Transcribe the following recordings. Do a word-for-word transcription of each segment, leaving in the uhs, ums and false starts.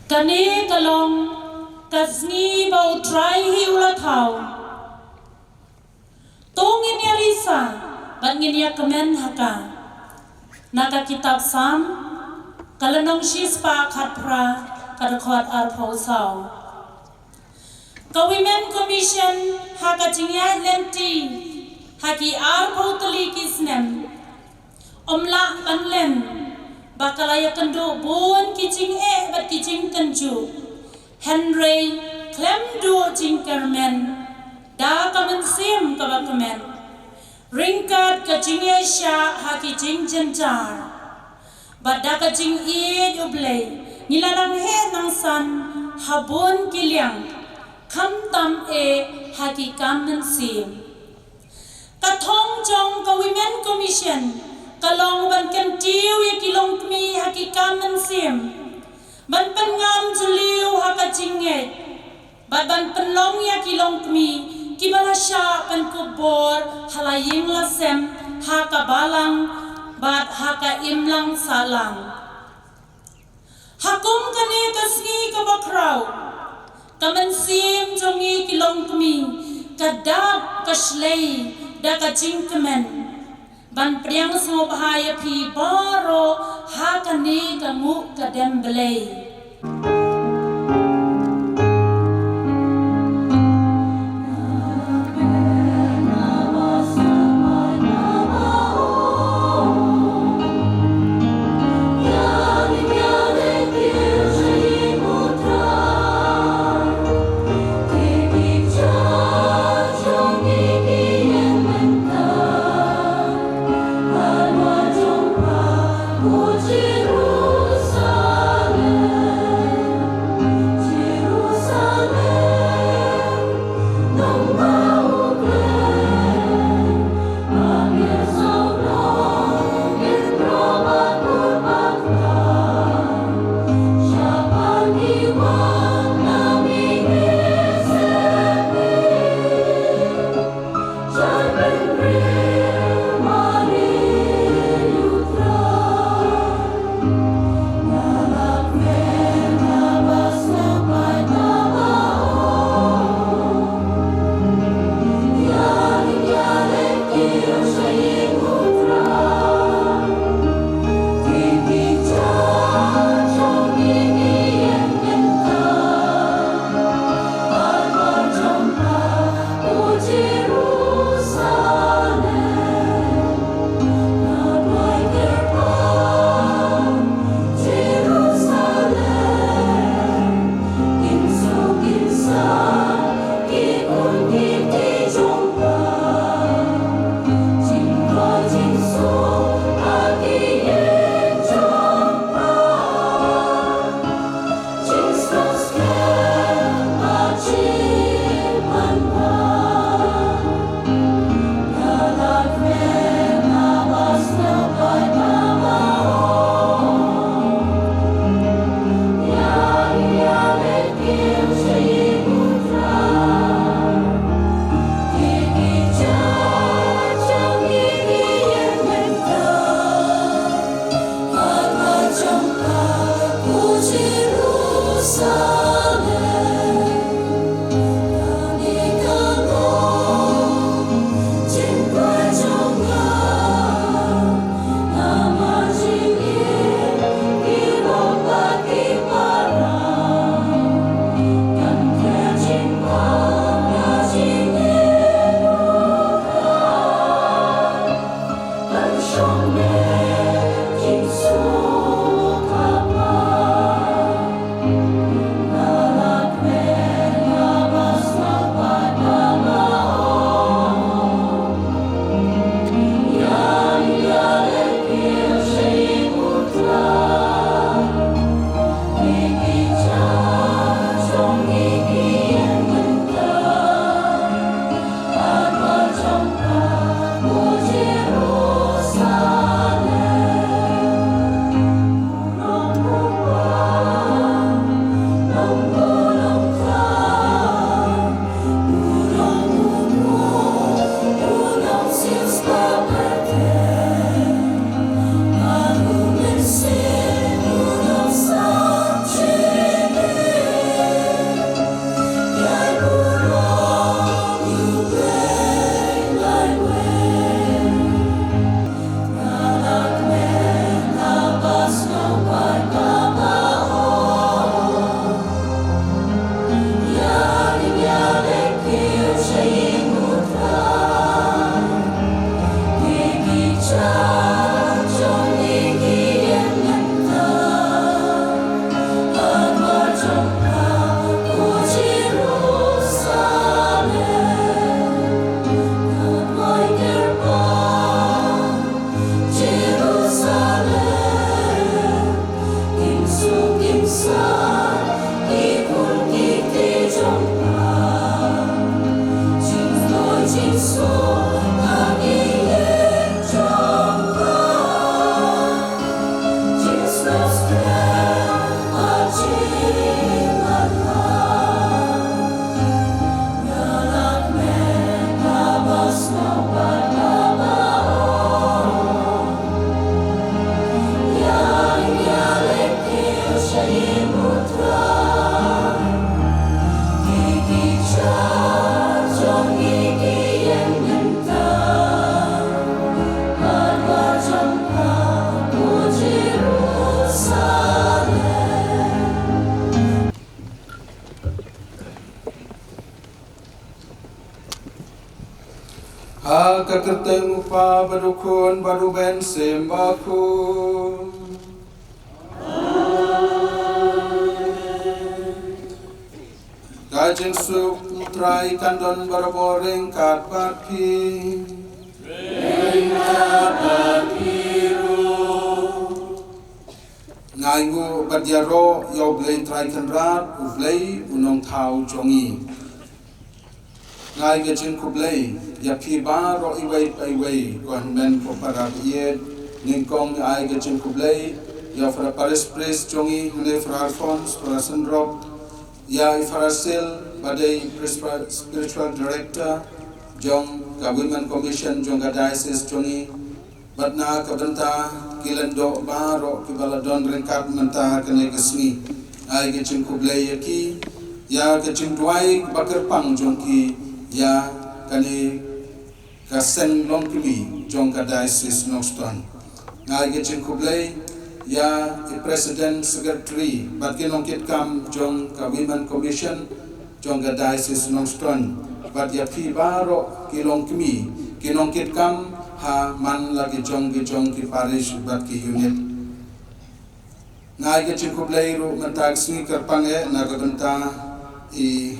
Kane ka long ka sngi ba U Trai hi u la thaw. To ngin ïa risa bad ngin ïa kmen ha ka. Na ka kitab Salm, ka lynnong shispah khatphra, ka dkhot arphew saw. Ka Women Commission ha ka jingïaid lynti ha ki arphew tylli ki snem, ym lah ban len ba ka la ïakynduh bun ki jingeh bad ki jingtynjuh. Hynrei khlem duh jingkyrmen da ka mynsiem kaba kmen, ryngkat ka jingïaishah ha ki jingjynjar, bad da ka jingïeit U Blei, ngi la nang heh nang san ha bun ki liang, khamtam eh ha ki kam mynsiem. Ka thong jong ka Women Commission ka long ban kyntiew ïa ki longkmie ha ki kam mynsiem, ban pynngam jylliew ha ka jingngeit, bad ban pynlong ïa ki longkmie kiba la shah pynkup bor ha la ïing la sem, ha ka balang bad ha ka imlang sahlang. Ha kum kane ka sngi kaba khraw, ka mynsiem jong ngi ki longkmie ka dap ka shlei da ka jingkmen, ban pdiang sngewbha ïa phi baroh ha kane ka nguh ka dem Blei. Ha ka kyrteng u Kpa bad u Khun bad u Mynsiem Bakhuid. Ka jingsuk U Trai kan don barabor ryngkat bad phi. Nga ainguh bad ïaroh ïa U Blei Trai Kynrad, U Blei U Nongthaw jong ngi. Nga ai ka jingkhublei ïa phi baroh iwei pa iwei, ko hynmen ko para baieit. Nyngkong nga ai ka jingkhublei ïa u Father Parish Priest jong ngi, hangne Father Alphonse, Father Synrop, ïa i Father Sil, ba dei Principal Spiritual Director jong ka Women Commission jong ka Diocese jong ngi. Bad na ka bynta ki lyngdoh baroh kiba la don ryngkat mynta kane ka sngi, ai ka jingkhublei ïa ki, ïa ka jingduwai ba kyrpang jong ki, ïa kane ka seng longkmie jong ka Diocese Nongstoiñ. Ai ka jingkhublei ïa i President, Secretary bad ki nongkitkam jong ka Women Commission jong ka Diocese Nongstoiñ, bad ïa phi baroh ki longkmie, ki nongkitkam ha man la ki jong ki jong ki parish bad ki unit. Nga ai ka jingkhublei ruh mynta ka sngi kyrpang eh na ka bynta i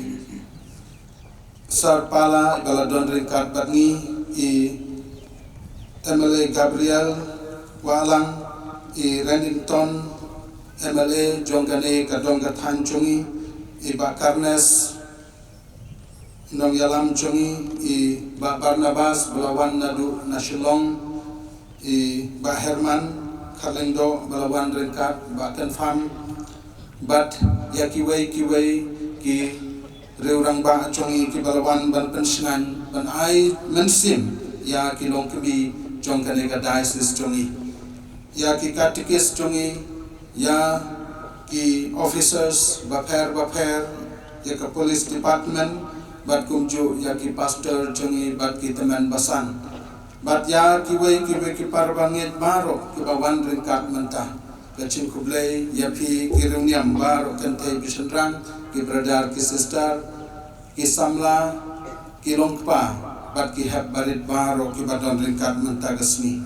Sir Pala iba la don ryngkat bad ngi, i M L A Gabriel Wahlang, i Reddington, M L A jong kane ka dong ka thaiñ jong ngi, i Bah Carnes, nongïalam jong ngi, i Bah Barnabas ba la wan naduh na Shillong, i Bah Herman Kharlyngdoh ba la wan ryngkat, Bah Kynpham, bad ïa kiwei kiwei ki riew rangbah jong ngi kiba la wan ban pynshngaiñ, ban ai mynsiem ïa ki longkmie jong kane ka diocese jong ngi, ïa ki katekis jong ngi, ïa ki officers bapher bapher, ïa ka police department, bad kumjuh ïa ki pastor jong ngi bad ki tymmen basan, bad ïa kiwei kiwei ki para bangeit baroh kiba wan ryngkat mynta. Ka jingkhublei ïa phi ki riewniam baroh, kynthei bad shynrang, ki brother ki sister, ki samla, ki longkpa bad ki hep barit baroh kiba don ryngkat mynta ka sngi.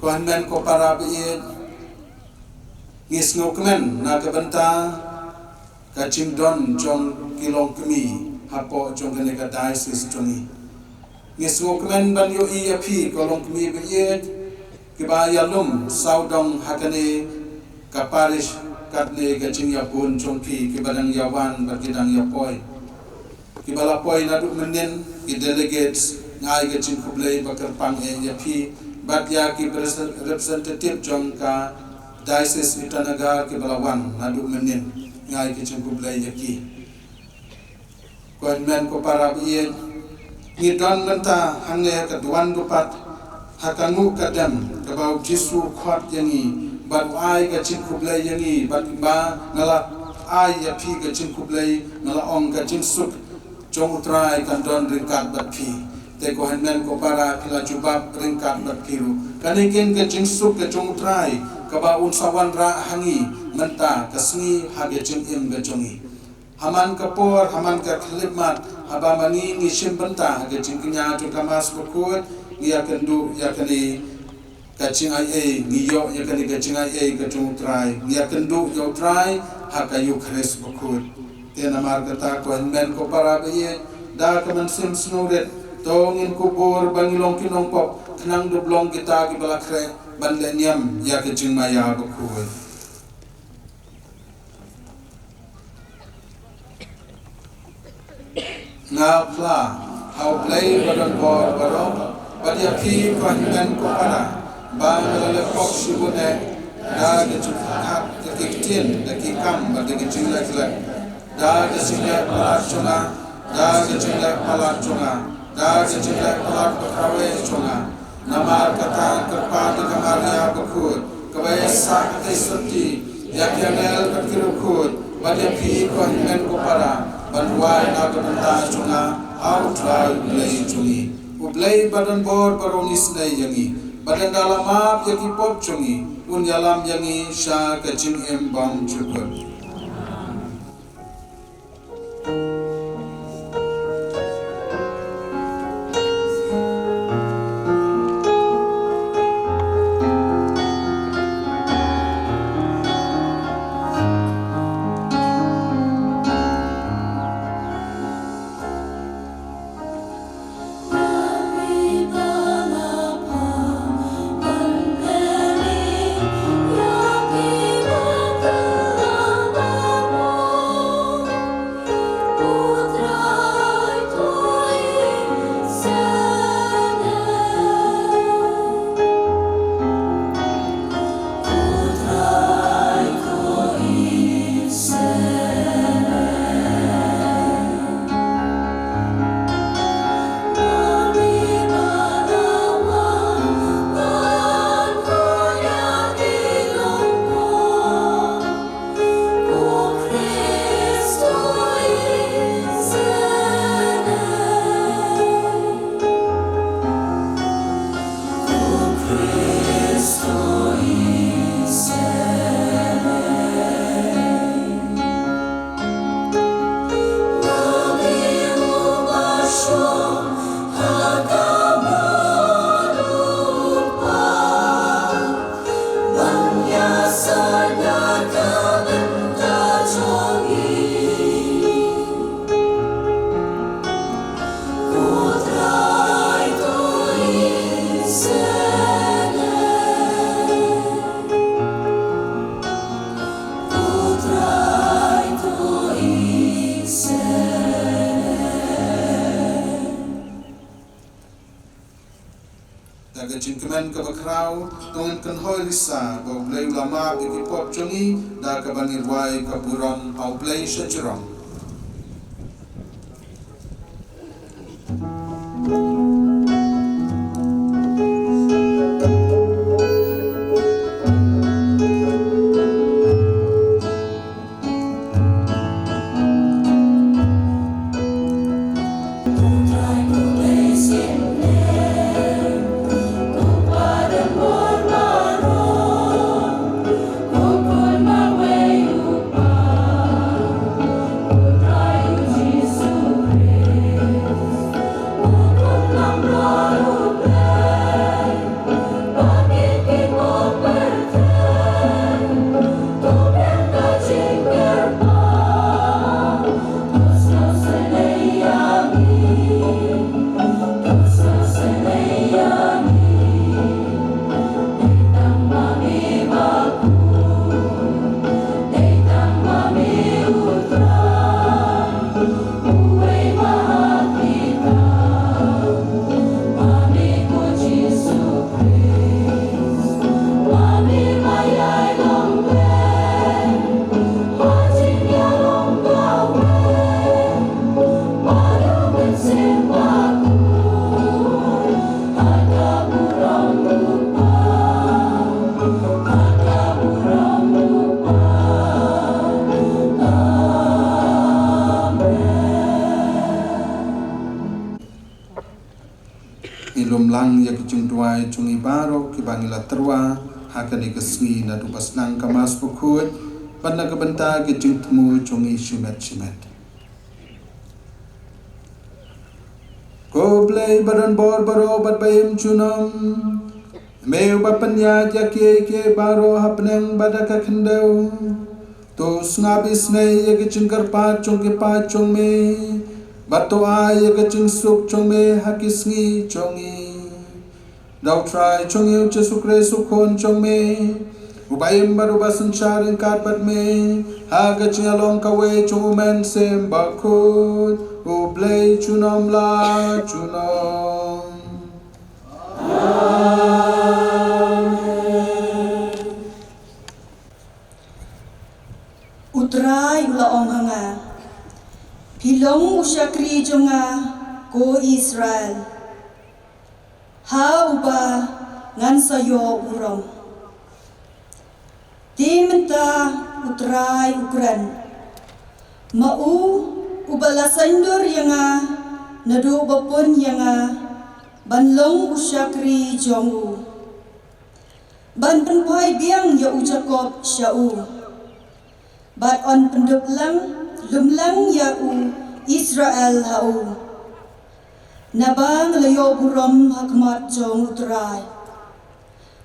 Ko hynmen ko para baieit, ngi sngewkmen na ka bynta ka jingdon jong ki longkmie hapoh jong kane ka diocese jong ngi. Ngi sngewkmen ban ïohi ïa phi ko longkmie baieit, kiba ïalum sawdong ha kane ka parish katne ka jingïabun jong phi, kiba dang ïawan bad ki dang ïapoi, kiba la poi naduh mynnin, ki delegates, nga ai ka jingkhublei ba kyrpang eh ïa phi, bad ïa ki representative jong ka Diocese Itanagar kiba la wan naduh mynnin, nga ai ka jingkhublei ïa ki. Ko hynmen ko para baieit, ngi don mynta hangne ha ka duwan dupat, ha ka nguh ka dem kaba U Jisu u khot ïa ngi bad u ai ka jingkhublei ïa ngi, bad ba nga la ai ïa phi ka jingkhublei, nga la ong ka jingsuk jong U Trai kan don ryngkat bad phi. Te ko hynmen ko para, phi la jubab ryngkat bad phi ruh. Kane kein ka jingsuk ka jong U Trai kaba un sa wanrah ha ngi mynta ka sngi ha ka jingim ka jong ngi. Ha man ka por, ha man ka khyllipmat, haba ma ngi ngi shim bynta ha ka jingkñia jong ka Mass Bakhuid, ngi ïakynduh ïa kane ka jingaiei, ngi ïoh ïa kane ka jingaiei ka jong U Trai, ngi ïakynduh ïa U Trai ha ka Eukharist Bakhuid. Te namar kata ko hynmen ko para baieit, da ka mynsiem sngewrit, to ngin kubur ba ngi long ki nongpop, khnang da long kita kiba la khreh ban leh niam ïa ka jingmaïa bakhuid. Nga phla ha U Blei ba don bor baroh, bad ïa phi ko hynmen ko para, ba nga la leh pop shibun eh, da ka jingkhat, da ki ktien, da ki kam, bad da ka jingleh klet, da ka jingleh palat jong nga, da ka jingleh palat jong nga, da ka jingleh palat bakhuid jong nga. Namar kata kyrpad ïa ka Maria Bakhuid, Kaba ïaisah ka tei sotti ïa ki angel bad ki riewkhuid, bad ïa phi ko hynmen ko para, ban duwai na ka bynta jong nga ha U Trai U Blei jong ngi. U Blei ba don bor baroh un isynei ïa ngi, bad ynda la map ïa ki pop jong ngi, un ïalam ïa ngi sha ka jingim bymjukut. Da ka jingkmen kaba khraw, to ngin kynhoi risa ba U Blei u la map ïa ki pop jong ngi, da kaba ngin rwai ka burom ha U Blei sha jrong. Ngi lum lang ïa ki jingduwai jong ngi baroh kiba ngi la tyrwa ha kane ka sngi naduh ba sdang ka Mass Bakhuid, bad na ka bynta ka jingthmu jong ngi shimet shimet. Ko Blei ba don bor baroh bad ba im junom, me uba pynïaid ïa kiei kiei baroh ha bneng bad ha ka khyndew, to sngap isynei ïa ka jingkyrpad jong ki paid jong me, bad to ai ïa ka jingsuk jong me ha ki sngi jong ngi. Da U Trai jong ngi U Jisu Khrist U Khun jong me, uba im bad uba synshar ryngkat bad me, ha ka jingïalong kawei jong U Mynsiem Bakhuid, U Blei junom la junom. U Trai u la ong ha nga, phi long u shakri jong nga, ko Israel, ha uba ngan sa ïoh burom. Te mynta U Trai u kren, ma u uba la saiñdur ïa nga naduh ba pun ïa nga, ban long u shakri jong u, ban pynphai biang ïa u Jakob sha u, bad yn pyndup lang lum lang ïa u Israel ha u. Naba nga la ïoh burom ha khmat jong U Trai,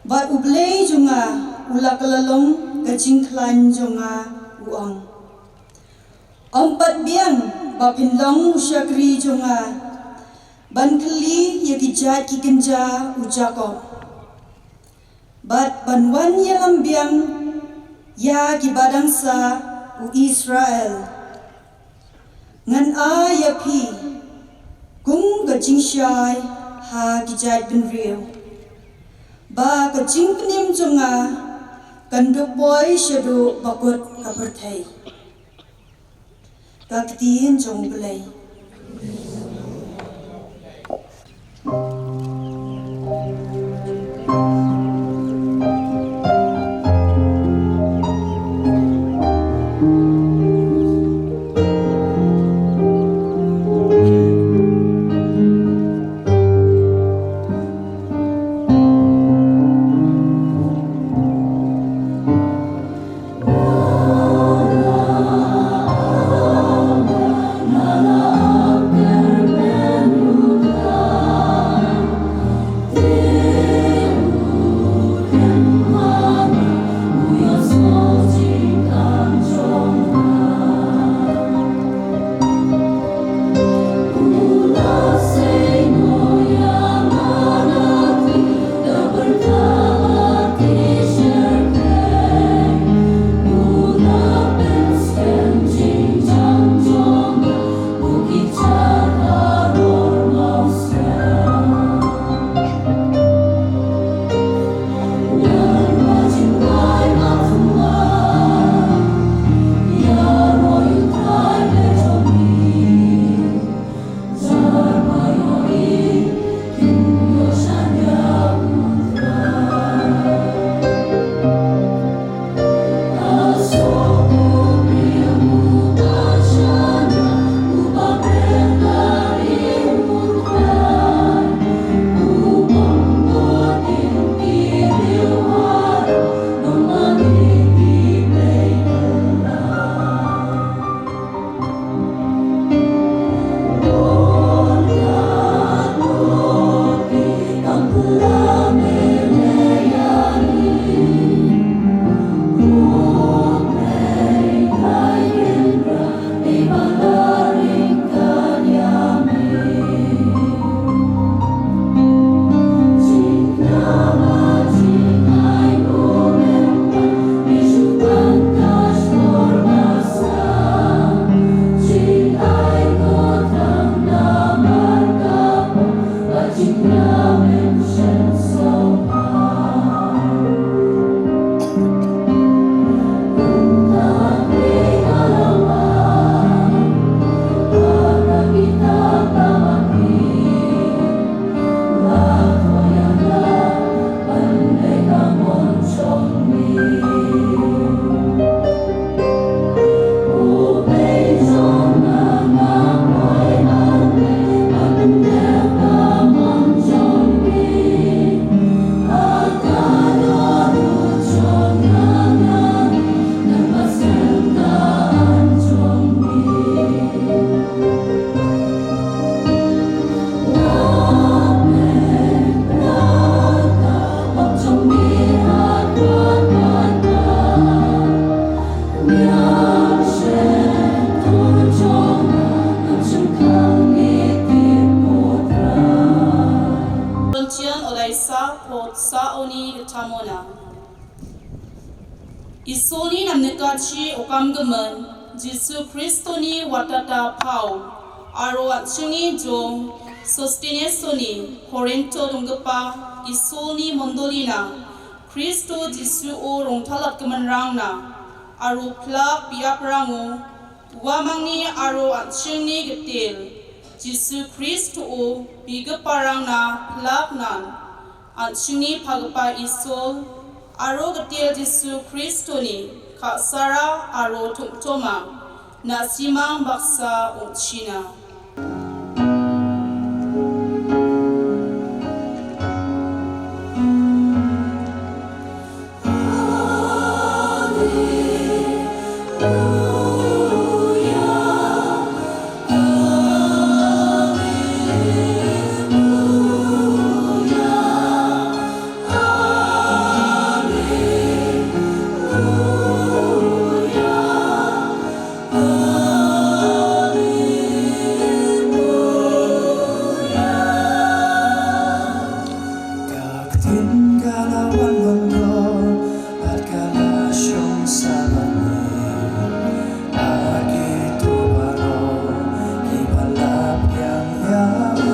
bad U Blei jong nga u la kyllon ka jingkhlaiñ jong nga, u ong. Ym pat biang ba phin long u shakri jong nga, ban khylli ïa ki jait ki kynja u Jakob, bad ban wan ïalam biang ïa ki ba dang sah u Israel. Ngan ai ïa phi kum ka jingshai ha ki jait bynriew, ba ka jingpynim jong nga kan dup poi shaduh ba kut ka pyrthei. Ka ktien jong U Blei. Tontian olaisa pot sa oni getamona. Isoni namnekachi okam gemen, Jisu Kristoni watata pau, aro achungi jong Sostenes soni Korinto donggepa, Isoni mondolina, Kristo Jisu o rongthalat kemenrangna, aro plak piap rango, wamangni aro achungi getil, Jisu Kristo o pigeparangna plak nan, achungi pagapa Isol, Aro ka tiel Jisu Khrist toni, ka sara aro tumtoma, na simang baksa u China. Ka ktien ka la wan longkor, bad ka la shong sa bad ngi. Agi to baroh, ki ba la pdiang ïa u.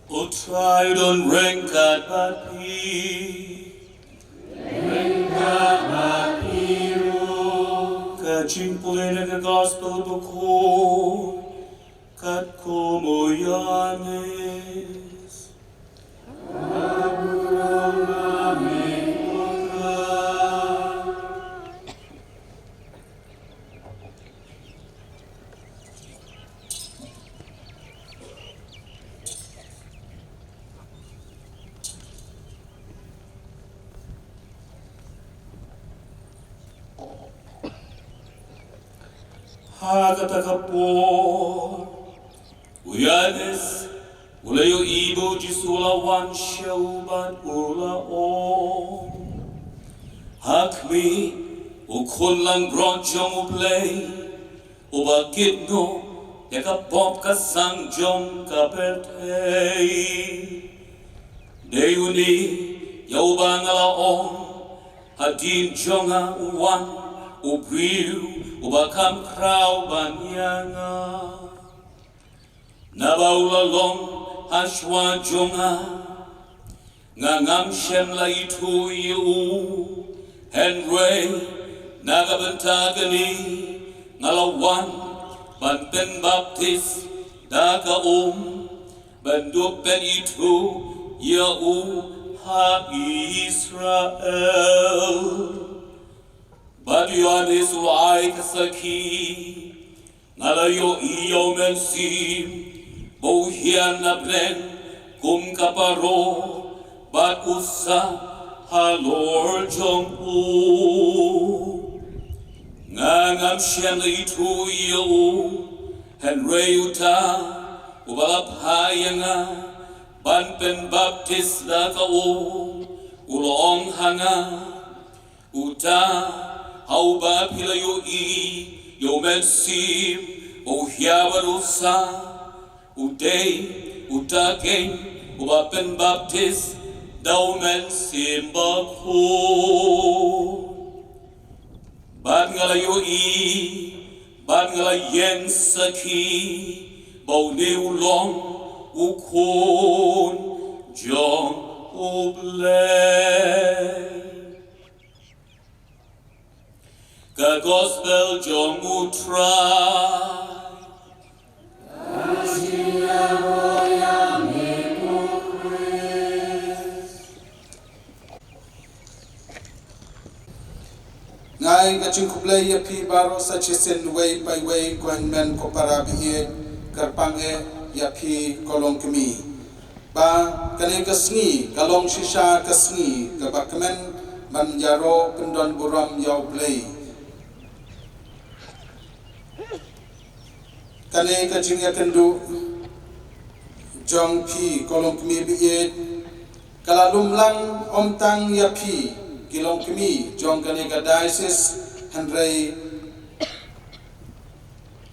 U Trai u don ryngkat bad phi. Ryngkat bad phi ruh. Ka jingpule na ka Gospel Bakhuid katkum u Ïoannis. Ha kata ka por, u Ïoannis u la ïohi ba u Jisu u la wan sha u bad u la ong, Ha khmih, u khun langbrot jong U Blei, uba kit noh ïa ka pop ka sang jong ka pyrthei. Dei une ïa uba nga la ong, Hadien jong nga u wan u briew uba kham khraw ban ïa nga. Naba u la long ha shuwa jong nga, nga ngam shym la ithuh ïa u. Hynrei na ka bynta kane nga la wan ban pynbaptis da ka um, ban dup pynithuh ïa u ha Israel. Bad u Ïoannis u la ai ka sakhi, Nga la ïohi ïa U Mynsiem ba u hiar na bneng kum ka parong, bad u sah halor jong u. Nga ngam shym la ithuh ïa u, hynrei uta uba la phah ïa nga ban pynbaptis da ka um, u la ong ha nga, Uta ha uba phi la ïohi ïa U Mynsiem ba u hiar bad u sah, u dei uta keiñ uba pynbaptis da U Mynsiem Bakhuid. Bad nga la ïohi bad nga la ïeng sakhi ba une u long u Khun jong U Blei. Ka Gospel jong U Trai. Nga ai ka jingkhublei ïa phi baroh sa shisien, uwei pa uwei, ko hynmen ko para baieit, kyrpang eh ïa phi ko longkmie. Ba kane ka sngi ka long shisha ka sngi kaba kmen ban ïaroh pyndonburom ïa U Blei. Kane ka jingïakynduh jong phi ko longkmie baieit Ka la lum lang ym tang ïa phi ki longkmie jong kane ka diocese, hynrei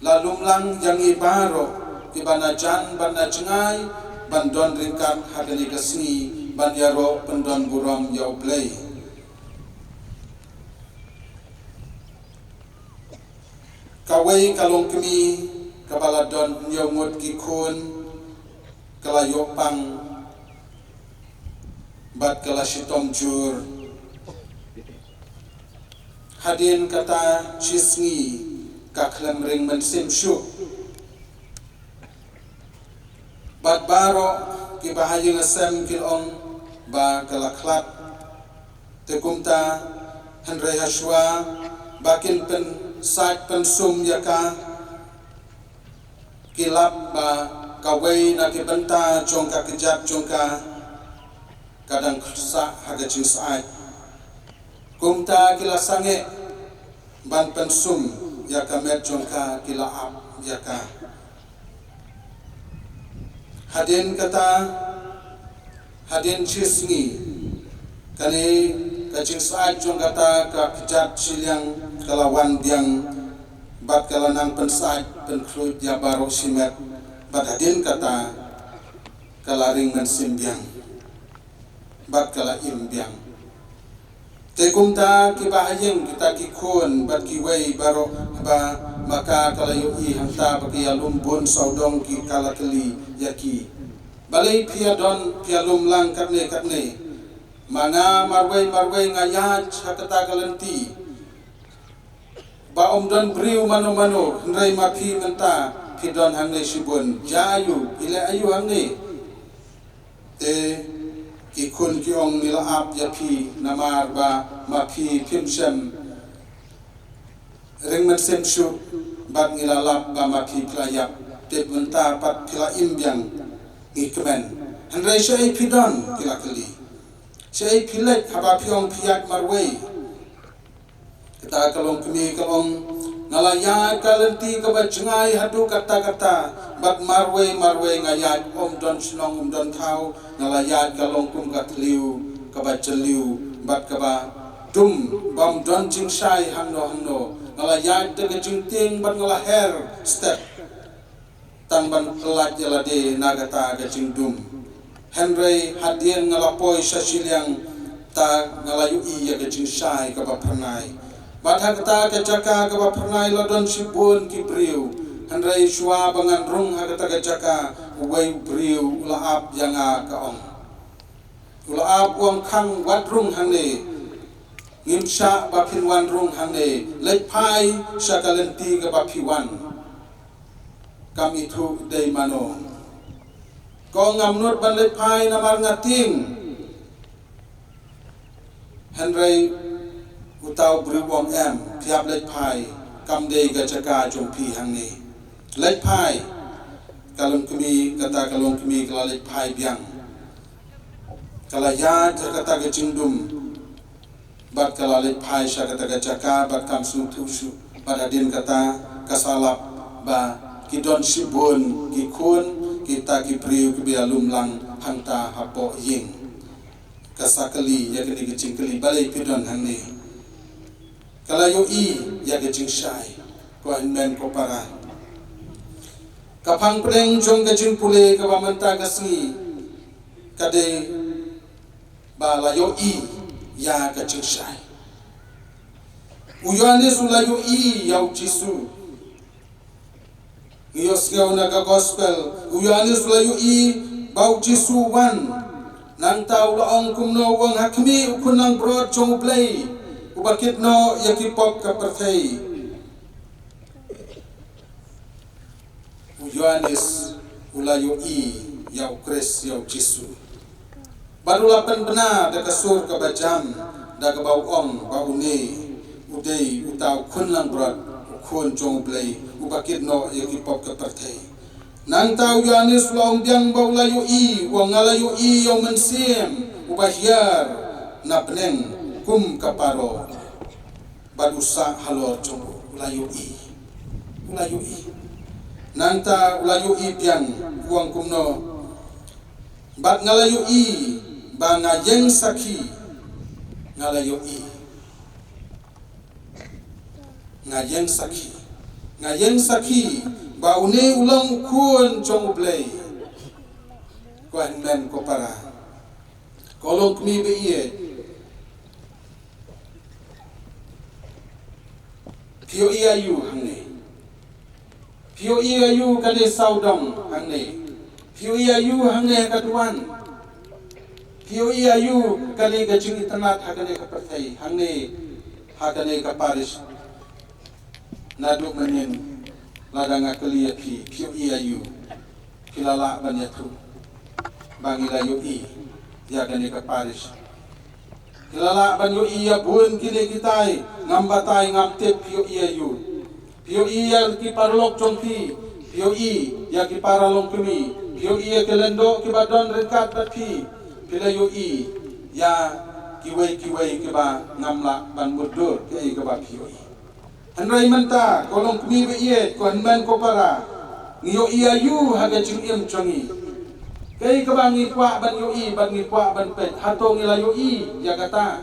la lum lang ïa ngi baroh kiba na jan bad na jngai ban don ryngkat ha kane ka sngi ban ïaroh pyndon burom ïa U Blei. Kawei ka longkmie kaba la don hynñiew ngut ki khun ka la ïoh pang bad ka la shitom jur. Hadien kata shi sngi ka khlem ring mynsiem shuh. Bad baroh kiba ha ïing ha sem ki la ong ba ka la khlad. Te kumta, hynrei ha shuwa ba kin pynsait pynsum ïa ka, ki lap ba kawei na ki bynta jong ka kjat jong ka ka dang sah ha ka jingsait. Kumta ki la sangeh ban pynsum ïa ka met jong ka, ki la ap ïa ka. Hadien kata, hadien shi sngi, kane ka jingsait jong kata ka kjat shiliang ka la wan biang bad ka la nang pynsait pynkhluit ïa baroh shimet, bad hadien kata ka la ring mynsiem biang bad ka la im biang. Te kumta kiba ha ïing, kita ki khun bad kiwei baroh ba ma ka ka la ïohi hangta ba ki ïalum bun sawdong ki ka la kylli ïa ki, balei phi ïadon phi ïalum lang katne katne? Ma nga marwei marwei nga ïaid ha kata ka lynti ba ym don briew mano mano, hynrei ma phi mynta phi don hangne shibun, jia aïu, phi leh aïu hangne? Te ki khun ki ong, ngi la ap ïa phi namar ba ma phi phim shym ring mynsiem shuh, bad ngi la lap ba ma phi phi la ïap, te mynta pat phi la im biang, ngi kmen. Hynrei shaei phi don, ki la kylli. Shaei phi leit haba phi ong phi ïaid marwei? Kata ka longkmie ka ong, nga la ïaid ka lynti kaba jngai haduh katta katta, bad marwei marwei nga ïaid ym don shnong ym don thaw, nga la ïaid ka long kum ka thliew kaba jylliew bad kaba dum bym don jingshai hangno hangno, nga la ïaid da ka jingtieng bad nga la her step. Tang ban pyllait ïa lade na kata ka jingdum. Hynrei hadien nga la poi sha shiliang ta nga la ïohi ïa ka jingshai kaba phyrnai. Bad ha kata ka jaka kaba phyrnai la don shibun ki briew. Hynrei shuwa ba ngan rung ha kata ka jaka, uwei u briew u la ap ïa nga, ka ong. U la ap, u ong, khang wat rung hangne. Ngim shah ba phin wan rung hangne. Leit phai sha ka lynti kaba phi wan. Kam ithuh dei mano. Ka ong, ngam nud ban leit phai namar nga tieng. Hynrei uta u briew u ong, em, phi hap leit phai. Kam dei ka jaka jong phi hangne. Leit phai. Ka longkmie, kata ka longkmie ka la leit phai biang. Ka la ïaid ha kata ka jingdum. Bad ka la leit phai sha kata ka jaka bad kam sngewthuh shuh. Bad hadien kata ka sa lap ba ki don shibun ki khun, kita ki briew kiba ïalum lang hangta hapoh ïing. Ka sa kylli ïa kine ki jingkylli, balei phi don hangne? Ka la ïohi ïa ka jingshai. Ko hynmen ko para, ka phang pdeng jong ka jingpule kaba mynta ka sngi ka dei ba la ïohi ïa ka jingshai. U Ïoannis u la ïohi ïa u Jisu. Ngi ïohsngew na ka gospel, u Ïoannis u la ïohi ba u Jisu u wan. Nangta u la ong kumno? U ong, ha khmih, u khun langbrot jong U Blei, uba kit noh ïa ki pop ka pyrthei. U Ïoannis u la ïohi ïa u Khrist, ïa u Jisu. Bad u la pynbna da ka sur kaba jam, da kaba u ong ba une u dei uta u khun langbrot, u khun jong U Blei, uba kit noh ïa ki pop ka pyrthei. Nangta u Ïoannis u la ong biang ba u la ïohi, u ong, nga la ïohi ïa u Mynsiem uba hiar na bneng kum ka parot. Bad u sah halor jong u, u la ïohi. U la ïohi. Nangta u la ïohi biang, u ong kumno? Bad nga la ïohi Ba nga ïeng sakhi, nga la ïohi. Nga ïeng sakhi. Nga ïeng sakhi ba une u long u khun jong U Blei. Ko hynmen ko para, ko longkmie ba ïeit, phi ïohi aïu hangne? Phi ïohi aïu kane sawdong hangne? Phi ïohi aïu hangne ha ka duwan? Phi ïohi aïu kane ka jingitynnad ha kane ka pyrthei hangne, ha kane ka parish? Naduh mynnin, lada nga kylli ïa phi, phi ïohi aïu? Phi la lah ban ïathuh ba ngi la ïohi ïa kane ka parish. Phi la lah ban ïohi ïa bun kine kitai, ngam batai ngam tip phi ïohi aïu. Phi ïohi ïa ki paralok jong phi, phi ïohi ïa ki para longkmie, phi ïohi ïa ki lyngdoh kiba don ryngkat bad phi, phi la ïohi ïa kiwei kiwei kiba ngam lah ban mutdur kaei kaba phi ïohi. Hynrei mynta, ko longkmie ba ïeit, ko hynmen ko para, ngi ïohi aïu ha ka jingim jong ngi? Kaei kaba ngi kwah ban ïohi, bad ngi kwah ban peit, hato ngi la ïohi ïa kata?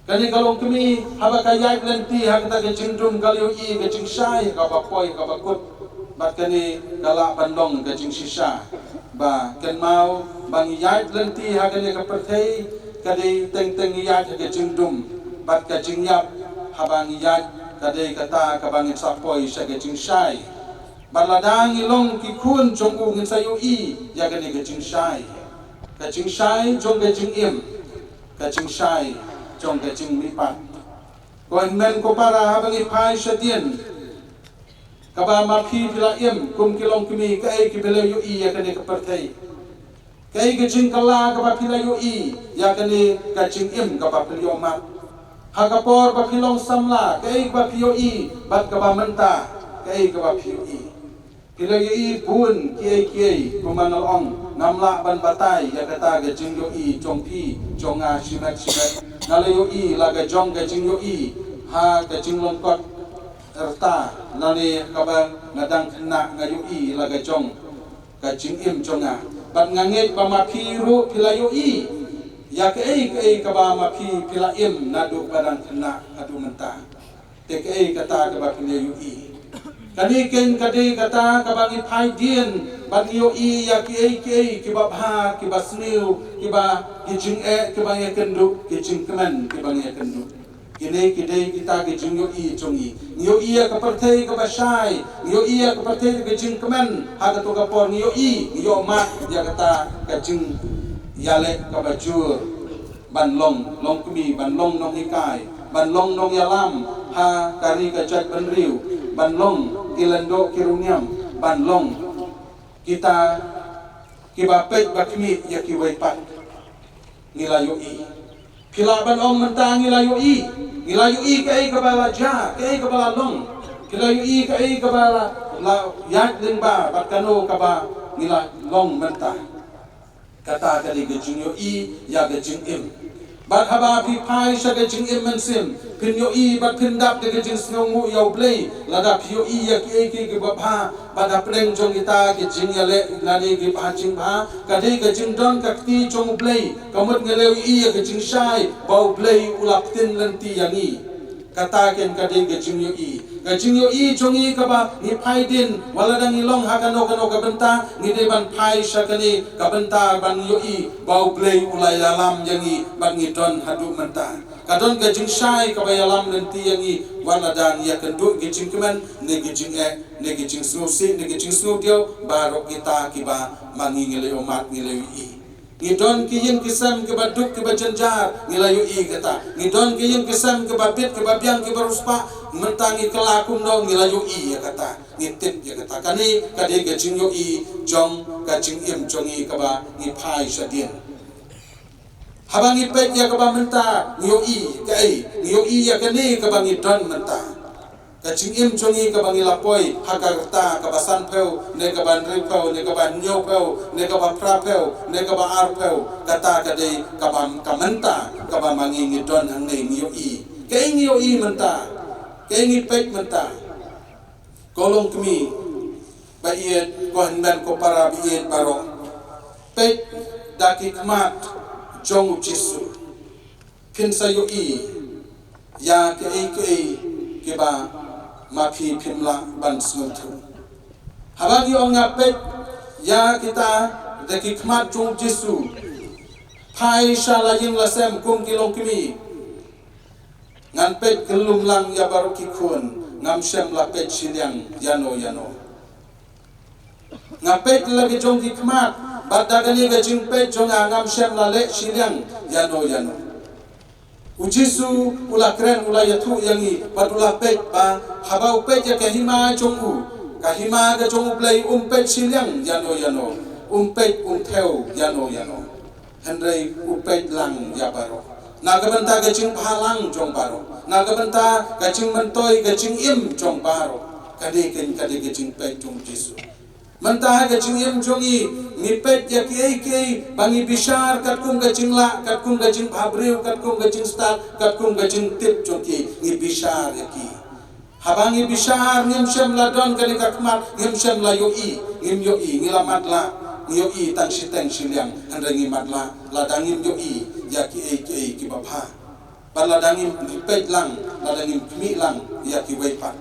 Kane ka longkmie, haba ka ïaid lynti ha kata ka jingdum, ka la ïohi ka jingshai kaba poi kaba kut. Bad kane ka lah ban long ka jingshisha ba kynmaw ba ngi ïaid lynti ha kane ka pyrthei, ka dei teng teng ngi ïaid ha ka jingdum. Bad ka jingïap haba ngi ïaid, ka dei kata kaba ngin sa poi sha ka jingshai. Bad lada ngi long ki khun jong u, ngin sa ïohi ïa kane ka jingshai, ka jingshai jong ka jingim, ka jingshai jong ka jingmihpat. Ko hynmen ko para, haba ngi phai shadien, kaba ma phi phi la im kum ki longkmie, kaei kaba phi la ïohi ïa kane ka pyrthei? Kaei ka jingkylla kaba phi la ïohi ïa kane ka jingim kaba phi la ïoh mad? Ha ka por ba phi long samla, kaei kaba phi ïohi? Bad kaba mynta, kaei kaba phi ïohi? Phi la ïohi bun kiei kiei, kumba nga la ong, ngam lah ban batai ïa kata ka jingïohi jong phi jong nga shimet shimet. Nga la ïohi la ka jong ka jingïohi ha ka jinglong kot rta, lane kaba nga dang khynnah nga ïohi la ka jong ka jingim jong nga. Bad nga ngeit ba ma phi ruh phi la ïohi ïa kaei kaei kaba ma phi phi la im naduh ba dang khynnah haduh mynta. Te kaei kata kaba phi la ïohi? Kane keiñ ka dei kata kaba ngi phai dien, bad ngi ïohi ïa kiei kiei kiba bha, kiba sniew, kiba, ki jingeh kiba ngi ïakynduh, ki jingkmen kiba ngi ïakynduh. Kine ki dei kita ki jingïohi jong ngi. Ngi ïohi ïa ka pyrthei kaba shai, ngi ïohi ïa ka pyrthei ka jingkmen, ha kato ka por ngi ïohi, ngi ïoh mad ïa kata ka jingïaleh kaba jur. Ban long longkmie, ban long nonghikai, ban long nongïalam ha ka ri ka jaitbynriew, ban long ki lyngdoh ki riewniam, ban long kita kiba peit ba khmih ïa kiwei pat. Ngi la ïohi. Phi lah ban ong mynta ngi la ïohi. Ngi la ïohi kaei kaba la jia, kaei kaba la long. Phi la ïohi kaei kaba la, la ïaid lyngba bad kano kaba ngi la long mynta. Kata ka dei ka jingïohi ïa ka jingim. Bad haba phi phai sha ka jingim mynsiem, phin ïohi bad phin dap da ka jingsngewnguh ïa U Blei, lada phi ïohi ïa kiei kiei kiba bha, bad hapdeng jong kita ki jingïaleh lane ki bha jingbha, ka dei ka jingdon ka kti jong U Blei, ka mut ngi la ïohi ïa ka jingshai ba U Blei u la pynlynti ïa ngi. Kata keiñ ka dei ka jingïohi. Ka jingïohi jong ngi kaba ngi phai dien, wat la dang ngi long ha kano kano ka bynta, ngi dei ban phai sha kane ka bynta ban ïohi ba U Blei u la ïalam ïa ngi bad ngi don haduh mynta. Ka don ka jingshai kaba ïalam lynti ïa ngi, wat la dang ngi ïakynduh ki jingkmen, ne ki jingeh, ne ki jingsngewsih, ne ki jingsngewdiaw, baroh kita kiba ma ngi ngi la ïohmad, ngi la ïohi. Ngi don ki ïing ki sem kiba duk kiba jynjar, ngi la ïohi kata. Ngi don ki ïing ki sem kiba bit kiba biang kiba riewspah, mynta ngi kylla kumno, ngi la ïohi ïa kata. Ngi tip ïa kata. Kane ka dei ka jingïohi jong ka jingim jong ngi kaba ngi phai shadien. Haba ngi peit ïa kaba mynta, ngi ïohi kaei? Ngi ïohi ïa kane kaba ngi don mynta. Ka jingim jong ngi kaba ngi la poi ha ka rta kaba sanphew, ne kaba hynriewphew, ne kaba hynñiewphew, ne kaba phraphew, ne kaba arphew, kata ka dei kaba, ka mynta kaba ma ngi ngi don hangne, ngi ïohi. Kaei ngi ïohi mynta? Kaei ngi peit mynta? Ko longkmie ba ïeit, ko hynmen ko para ba ïeit baroh. Peit da ki khmat, jong u Jisu. Phin sa ïohi ïa kiei kiei kiba ma phi phim lah ban sngewthuh. Haba ngi ong nga peit ïa kita da ki khmat jong u Jisu, phai sha la ïing la sem kum ki longkmie. Ngan peit kyllum lang ïa baroh ki khun, ngam shym la peit shiliang ïano ïano. Nga peit la ki jong ki khmat, bad da kane ka jingpeit jong nga ngam shym la leh shiliang ïano ïano. U Jisu u la kren, u la ïathuh ïa ngi, bad u la peit ba haba u peit ïa ka hima jong u, ka hima ka jong U Blei, um peit shiliang ïano ïano, um peit, um thew ïano ïano. Hynrei u peit lang ïa baroh. Na ka bynta ka jingbhalang jong baroh. Na ka bynta ka jingmyntoi ka jingim jong baroh. Kane keiñ ka dei ka jingpeit jong u Jisu. Mynta ha ka jingim jong ngi, ngi peit ïa kiei kiei ba ngi bishar katkum ka jinglah, katkum ka jingbhabriew, katkum ka jingstad, katkum ka jingtip jong ki, ngi bishar ïa ki. Haba ngi bishar ngim shym la don kane ka khmat, ngim shym la ïohi, ngim ïohi, ngi la matlah, ngi ïohi tang shiteng shiliang, hynrei ngi matlah lada ngim ïohi ïa kiei kiei kiba bha. Bad lada ngim peit lang, lada ngim khmih lang ïa kiwei pat.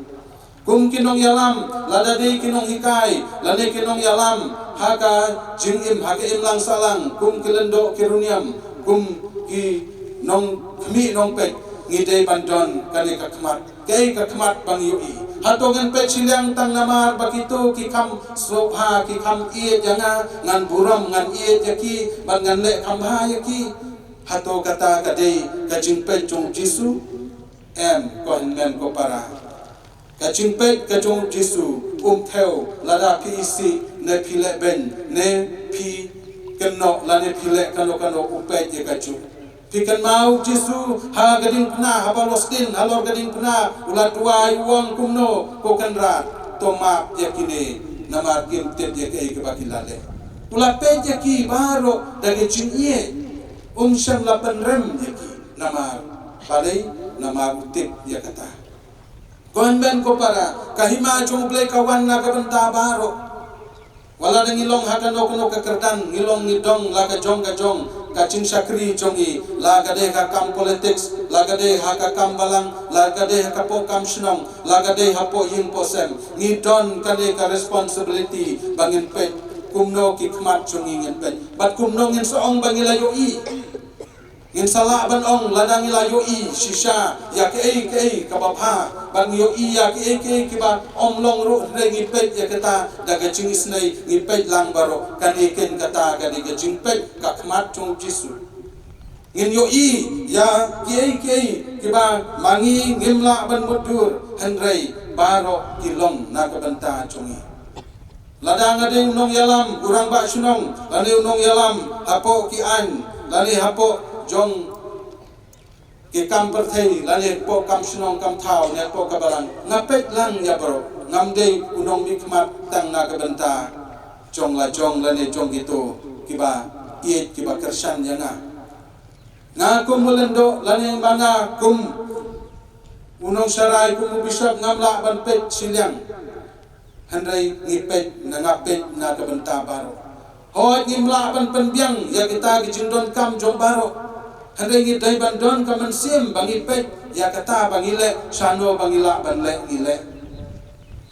Kum ki nongïalam, lada dei ki nonghikai lane ki nongïalam ha ka jingim, ha ka imlang sahlang, kum ki lyngdoh ki riewniam, kum ki nongkhmih nongpeit, ngi dei ban don kane ka khmat. Kaei ka khmat ba ngi ïohi? Hato ngin peit shiliang tang namar ba kito ki kham sngewbha, ki kham ïeit ïa nga, ngan burom, ngan ïeit ïa ki, bad ngan leh kham bha ïa ki? Hato kata ka dei ka jingpeit jong u Jisu? Em, ko hynmen ko para. Ka jingpeit ka jong u Jisu um thew lada phi isih ne phi lehbeiñ ne phi kynnoh lane phi leh kano kano, u peit ïa kajuh. Phi kynmaw u Jisu ha ka diengphna, haba u la sdien halor ka diengphna, u la duwai, u ong kumno? Ko Kynrad, to map ïa kine, namar kim tip ïa kaei kaba ki la leh. U la peit ïa ki baroh da ka jingïeit. Um shym la pynrem ïa ki. Namar balei? Namar u tip ïa kata. Ko hynmen ko para, ka hima jong U Blei ka wan na ka bynta baroh. Wat la da ngi long ha kano kano ka kyrdan, ngi long ngi don la ka jong ka jong, ka jingshakri jong ngi, la ka dei ha ka kam politics, la ka dei ha ka kam balang, la ka dei ha ka poh kam shnong, la ka dei hapoh ïing poh sem, ngi don kane ka responsibility ba ngin peit kumno ki khmat jong ngi ngin peit, bad kumno ngin sa ong ba ngi la ïohi. Ngin sa lah ban ong lada ngi la ïohi shisha ïa kaei kaei kaba bha, bad ngi ïohi ïa kaei kaei kiba ym long ruh, hynrei ngi peit ïa kata da ka jingisynei, ngi peit lang baroh. Kane keiñ kata ka dei ka jingpeit ka khmat jong u Jisu. Ngin ïohi ïa kiei kiei kiba ma ngi ngim lah ban mutdur, hynrei baroh ki long na ka bynta jong ngi. Lada nga dei u nongïalam, u rangbah shnong, lane u nongïalam hapoh ki aiñ, lane hapoh jong ki kam pyrthei, lane hapoh kam shnong kam thaw, ne hapoh ka balang, nga peit lang ïa baroh. Ngam dei u nongmihkhmat tang na ka bynta jong la jong lane jong kito kiba ïeit, kiba kyrshan ïa nga. Nga kum u lyngdoh lane ma nga kum u nongsharai, kum u bishop, ngam lah ban peit shiliang. Hynrei ngi peit, na nga peit na ka bynta baroh. Hooid, ngim lah ban pynbiang ïa kita ki jingdonkam jong baroh. Hynrei ngi dei ban don ka mynsiem ba ngi peit ïa kata ba ngi leh, shano ba ngi lah ban leh ngi leh.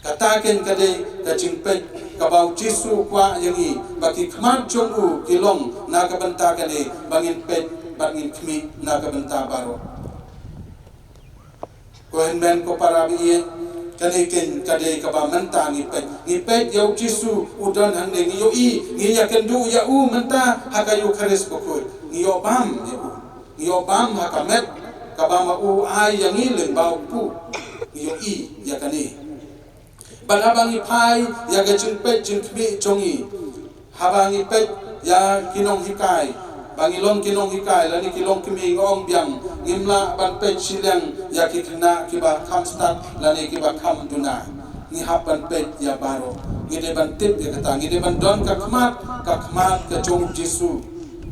Kata keiñ ka dei ka jingpeit kaba u Jisu u kwah ïa ngi, ba ki khmat jong u ki long na ka bynta kane, ba ngin peit bad ngin khmih na ka bynta baroh. Ko hynmen ko para ba ïeit, kane keiñ ka dei kaba mynta ngi peit. Ngi peit ïa u Jisu u don hangne, ngi ïohi, ngi ïakynduh ïa u mynta ha ka Eukharist bakhuid. Ngi ïoh bam ïa u. Ngi ïoh bam ha ka met kaba ma u ai ïa ngi lyngba u kpu. Ngi ïohi ïa kane. Bad haba ngi phai ïa ka jingpeit jingkhmih jong ngi, haba ngi peit ïa ki nonghikai, ba ngi long ki nonghikai lane ki longkmie, nga ong biang, ngim lah ban peit shiliang ïa ki khynnah kiba kham stad lane kiba kham duna. Ngi hap ban peit ïa baroh. Ngi dei ban tip ïa kata, ngi dei ban don ka khmat, ka khmat ka jong u Jisu.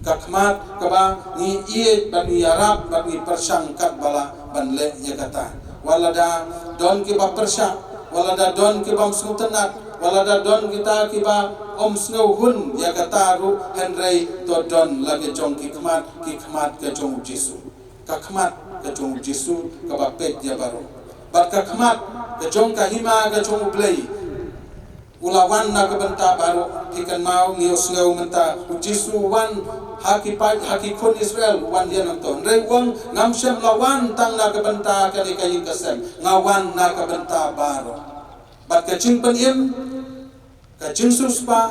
Ka khmat kaba ngi ïeit bad ngi ïarap bad ngi pyrshang katba lah ban leh ïa kata. Wat lada don kiba pyrshah, wat lada don kibym sngewtynnad, Lada don kita kiba ym sngew hun ïa kata ruh, hynrei to don la ka jong ki khmat, ki khmat ka jong u Jisu. Ka khmat ka jong u Jisu kaba peit ïa baroh. Bad ka khmat ka jong ka hima ka jong u Blei u la wan na ka bynta baroh. Phi kynmaw, ngi ïohsngew mynta u Jisu u wan ha ki paid, ha ki khun Israel, u wan ïa nangto. Hynrei u ong, ngam shym la wan tang na ka bynta kane ka ïing ka sem, nga wan na ka bynta baroh. Bad ka jingpynim, ka jingsiewspah,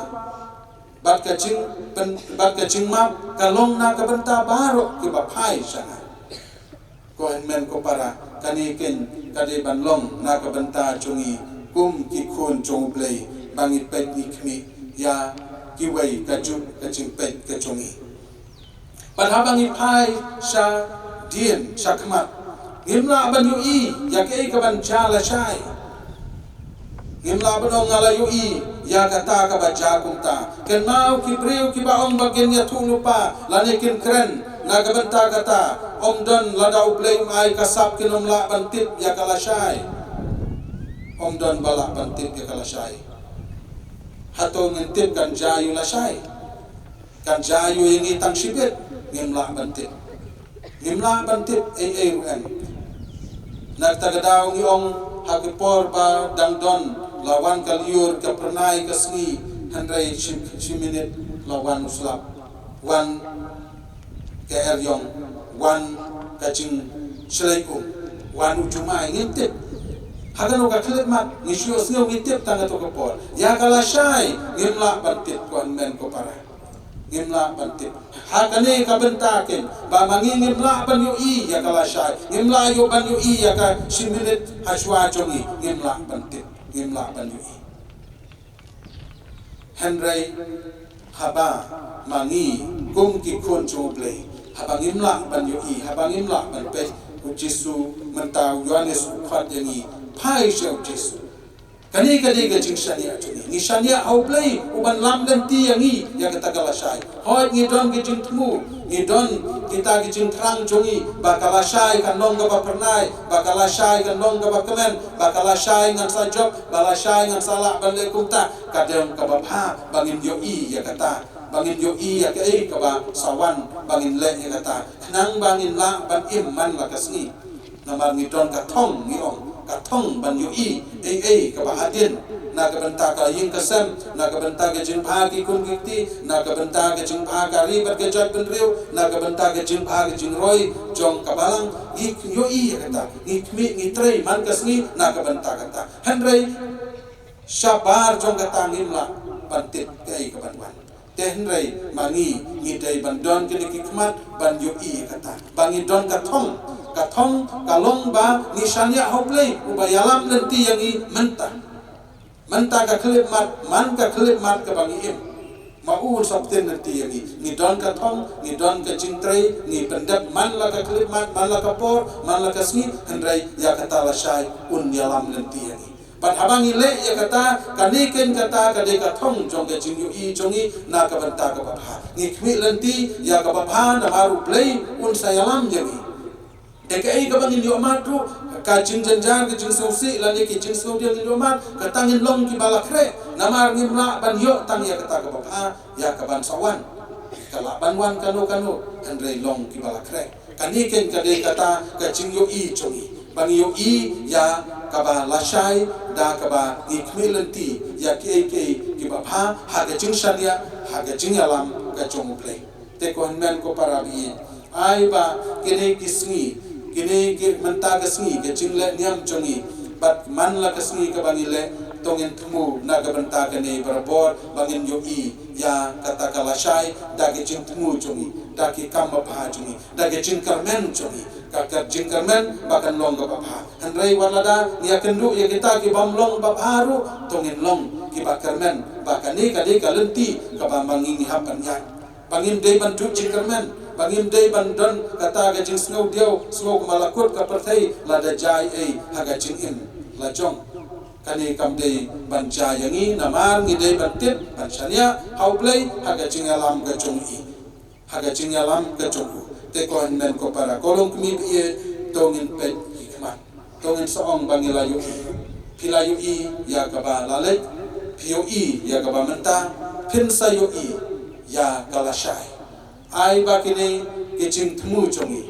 bad ka jingpyn-, bad ka jingmap ka long na ka bynta baroh kiba phai sha nga. Ko hynmen ko para, kane keiñ ka dei ban long na ka bynta jong ngi kum ki khun jong u Blei, ba ngi peit ngi khmih ïa kiwei kajuh ka jingpeit ka jong ngi. Bad haba ngi phai sha dien, sha khmat, ngim lah ban ïohi ïa kaei kaban jia lashai. Ngim lah ban ong nga la ïohi ïa kata kaba jia kumta. Kynmaw, ki briew kiba ong ba kin ïathuhlypa lane kin kren na ka bynta kata, ym don, lada u Blei um ai ka sap kin ym lah ban tip ïa ka lashai. Ym don ba lah ban tip ïa ka lashai. Hato ngin tip kan jia ïa u lashai? Kan jia ïa ngi tang shibit? Ngim lah ban tip. Ngim lah ban tip ei ei ruh em. Na kata ka daw ngi ong, ha ki por ba dang don, la wan ka lyiur, ka phyrnai, ka sngi, hynrei shi, shi minit la wan u slap. Wan ka eriong, wan ka jingshlei um, wan u jumai, ngim tip. Ha kano ka khyllipmat ngi shu ïohsngew, ngi tip tang kato ka por. Ïa ka lashai ngim lah ban tip, ko hynmen ko para. Ngim lah ban tip. Ha kane ka bynta keiñ ba ma ngi ngim lah ban ïohi ïa ka lashai, ngim lah ïoh ban ïohi ïa ka shi minit ha shuwa jong ngi, ngim lah ban tip, ngim lah ban ïohi. Hynrei haba ma ngi kum ki khun jong u Blei, haba ngim lah ban ïohi, haba ngim lah ban peit, u Jisu mynta, u Ïoannis u khot ïa ngi, phai sha u Jisu. Kane ka dei ka jingshaniah jong ngi. Ngi shaniah ha u Blei uban lam lynti ïa ngi ïa kata ka lashai. Hooid, ngi don ki jingthmu, ngi don kita ki jingthrang jong ngi ba ka lashai kan long kaba phyrnai, ba ka lashai kan long kaba kmen, ba ka lashai ngan sa jop, ba lashai ngan sa lah ban leh kumta. Ka dei kaba bha ba ngin ïohi ïa kata, ba ngin ïohi ïa kaei kaba sa wan, ba ngin leh ïa kata, khnang ba ngin lah ban im man la ka sngi. Namar ngi don ka thong, ngi ong, ka thong ban ïohi ei ei kaba hadien na ka bynta ka ïing ka sem, na ka bynta ka jingbha ki khun ki kti, na ka bynta ka jingbha ka ri bad ka jaitbynriew, na ka bynta ka jingbha ka jingroi jong ka balang. Ngi ïohi ïa kata, ngi khmih, ngi trei man ka sngi na ka bynta kata. Hynrei shabar jong kata ngim lah ban tip kaei kaban wan. Te hynrei ma ngi, ngi dei ban don kine ki khmat ban ïohi ïa kata, ba ngi don ka thong. Ka thong ka long ba ngi shaniah ha u Blei uba ïalam lynti ïa ngi mynta. Mynta ka khyllipmat, man ka khyllipmat kaba ngi im, ma u un sa pynlynti ïa ngi. Ngi don ka thong, ngi don ka jingtrei, ngi pyndep man la ka khyllipmat, man la ka por, man la ka sngi, hynrei ïa kata lashai un ïalam lynti ïa ngi. Bad haba ngi leh ïa kata, kane keiñ kata ka dei ka thong jong ka jingïohi jong ngi na ka bynta kaba bha. Ngi khmih lynti ïa kaba bha namar u Blei un sa ïalam ïa ngi. Te kaei kaba ngin ïoh mad ruh, ka jingjynjar, ka jingsngewsih lane ki jingsngewdiaw ngin ïoh mad, kata ngin long kiba la khreh. Namar ngim lah ban ïoh tang ïa kata kaba bha, ïa kaban sa wan. Ka lah ban wan kano kano, hynrei long kiba la khreh. Kane keiñ ka dei kata ka jingïohi jong ngi, ba ngi ïohi ïa kaba lashai da kaba ngi khmih lynti ïa kiei kiei kiba bha ha ka jingshaniah, ha ka jingïalam ka jong u Blei. Te ko hynmen ko para baieit, ai ba kine ki sngi, kine ki mynta ka sngi, ka jingleh niam jong ngi, bad man la ka sngi kaba ngi leh, to ngin thmu na ka bynta kane barabor, ba ngin ïohi ïa kata ka lashai da ka jingthmu jong ngi, da ki kam babha jong ngi, da ka jingkyrmen jong ngi. Ka, ka jingkyrmen ba kan long kaba bha. Hynrei wat lada ngi ïakynduh ïa kita ki bym long babha ruh, to ngin long kiba kyrmen, ba kane ka dei ka lynti kaba ma ngi ngi hap ban ïaid. Ba ngim dei ban duh jingkyrmen, ba ngim dei ban don kata ka jingsngewdiaw, sngew kumba la kut ka pyrthei lada jia ei ha ka jingim la jong. Kane kam dei ban jia ïa ngi, namar ngi dei ban tip, ban shaniah ha u Blei ha ka jingïalam ka jong i, ha ka jingïalam ka jong u. Te ko hynmen ko para, ko longkmie baieit, to ngin peit ki khmat, to ngin sa ong ba ngi la ïohi. Phi la ïohi ïa kaba la leit? Ïohi ïa kaba mynta, phin sa ïohi ïa ka lashai. Ai ba kine ki jingthmu jong ngi,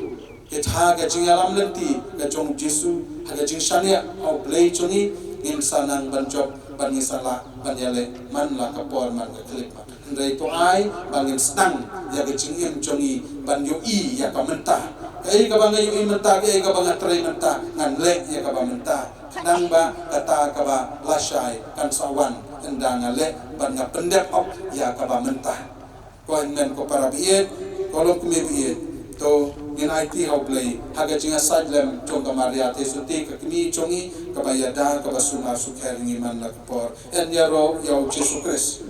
ki tha ka jingïalam lynti ka jong Jisu ha ka jingshaniah ha U Blei jong ngi, ngin sa nang ban jop, ban ngin sa lah ban ïaleh man la ka por man ka khyllipmat. Hynrei to ai ba ngin sdang ïa ka jingim jong ngi ban ïohi ïa ka mynta. Kaei kaba nga ïohi mynta, kaei kaba nga trei mynta, ngan leh ïa kaba mynta. Khnang ba kata kaba lashai kan sa wan ynda nga leh bad nga pyndep hok ïa kaba mynta. Ko hynmen ko para baieit, ko longkmie baieit, to ngin aiti ha U Blei ha ka jingïasaid lem jong ka Maria theisotti ka kmie jong ngi kaba ïada kaba sumar sukher ngi man la ka por. Yn ïaroh ïa U Jisu Khrist.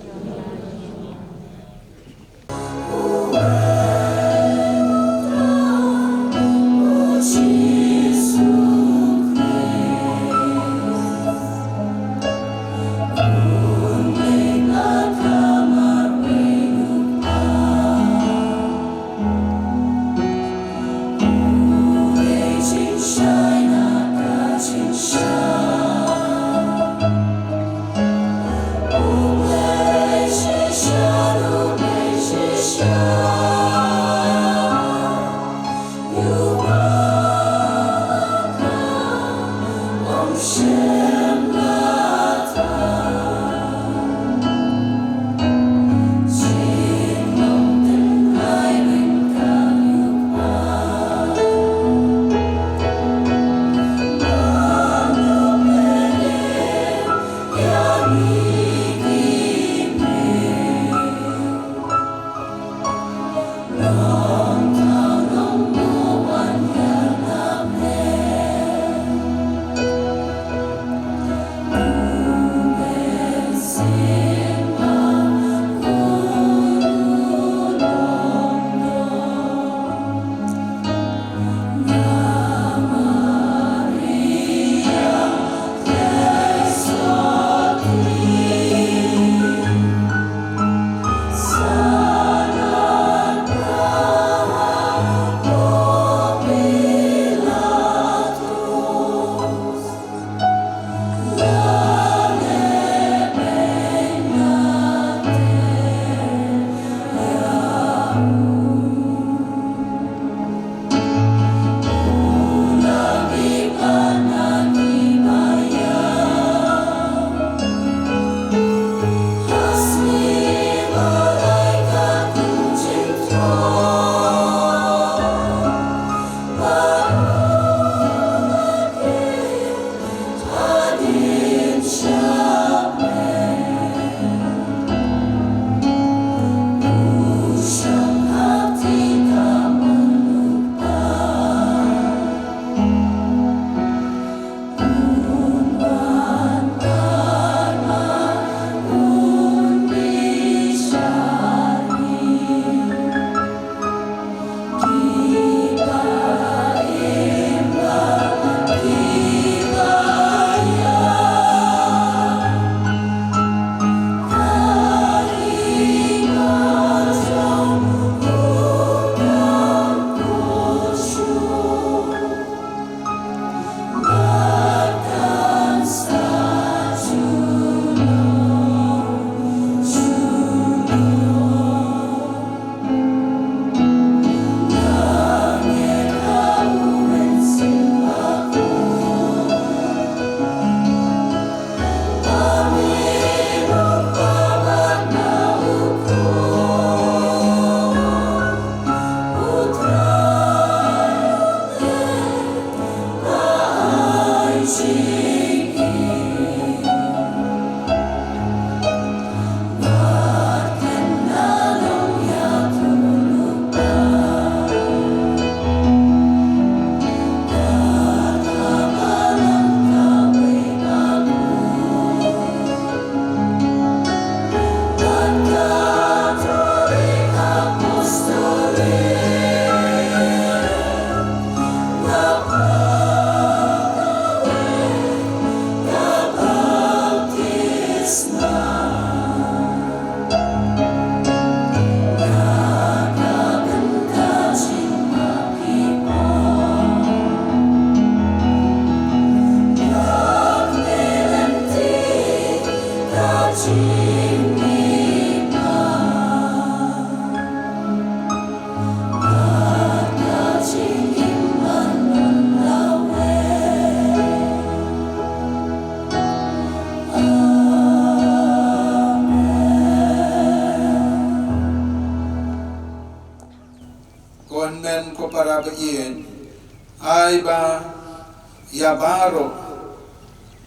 ïa baroh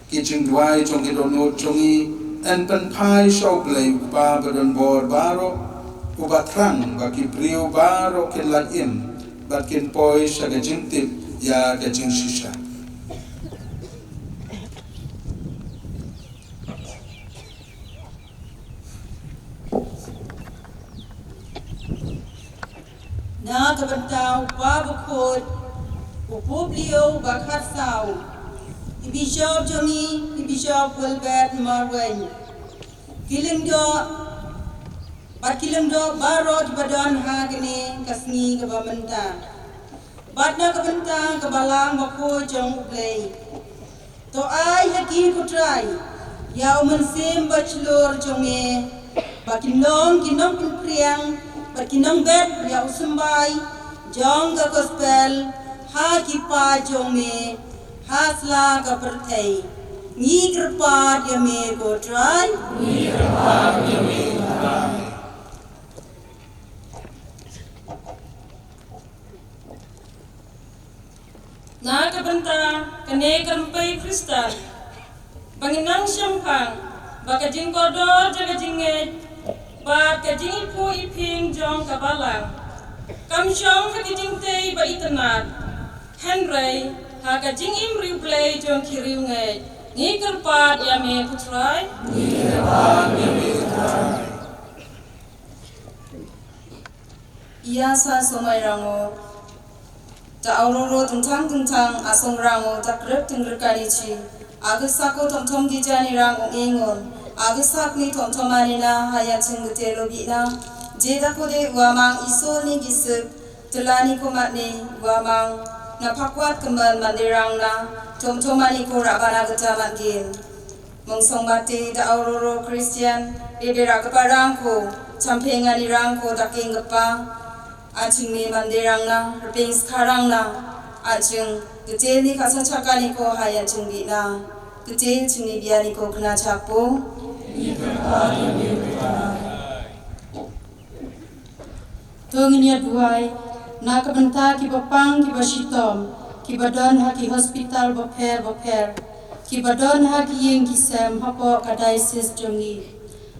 ki jingduwai jong ki dohnud jong ngi, yn pynphai sha U Blei U Kpa badonbor baroh, uba thrang ba ki briew baroh kin lait im bad kin poi sha ka jingtip ïa ka jingshisha. Na ka bynta u Kpa Bakhuid, u Pope Leo ba khatsaw, i Bishop jong ngi, i Bishop Wilbert Marwein, ki lyngdoh bad ki lyngdoh baroh kiba don ha kane ka sngi kaba mynta, bad na ka bynta ka Balang Bakhuid jong U Blei. To ai ha ki, ko Trai, ïa u mynsiem bashlur jong me, ba kin long ki nongpynphriang bad ki nongbet ïa u symbai jong ka Gospel ha ki paid jong me, ha sla ka pyrthei. Ngi kyrpad ïa me, ko Trai. Na ka bynta kane ka rympei Khristan, ba ngin nang shemphang ba ka jingkordor jong ka jingngeit bad ka jingiphuh iphieng jong ka Balang kam shong ha ka jingtei ba itynnad, hynrei ha ka jingim riewblei jong ki riewngeit. Ngi kyrpad ïa me, ko Trai. Ïa sa somai rango. Ta auroro tengtang tengtang asong rango ta krep tengrekani chi. Agak sako tongtong di jani rango ingon. Agak sak ni tongtong mani na haya ching gete lobi na. Jeda kode wamang isol ni gisik. Telani komat ni wamang. Na pakwat kemal mandirang na. Tongtong mani ko rabana geta mat gin. Mungsong mati da auroro Christian, bibira kepa rangko, champing ani rangko da king kepa, aching ni mandirang na, reping sekarang na, aching, kecil ni kasa chakani ko hai aching bina, kecil ching ni biani ko kena chapo. To ngin ïa duwai na ka bynta kiba pang kiba shitom, kiba don ha ki hospital bapher bapher, kiba don ha ki ïing ki sem hapoh ka diocese jong ngi.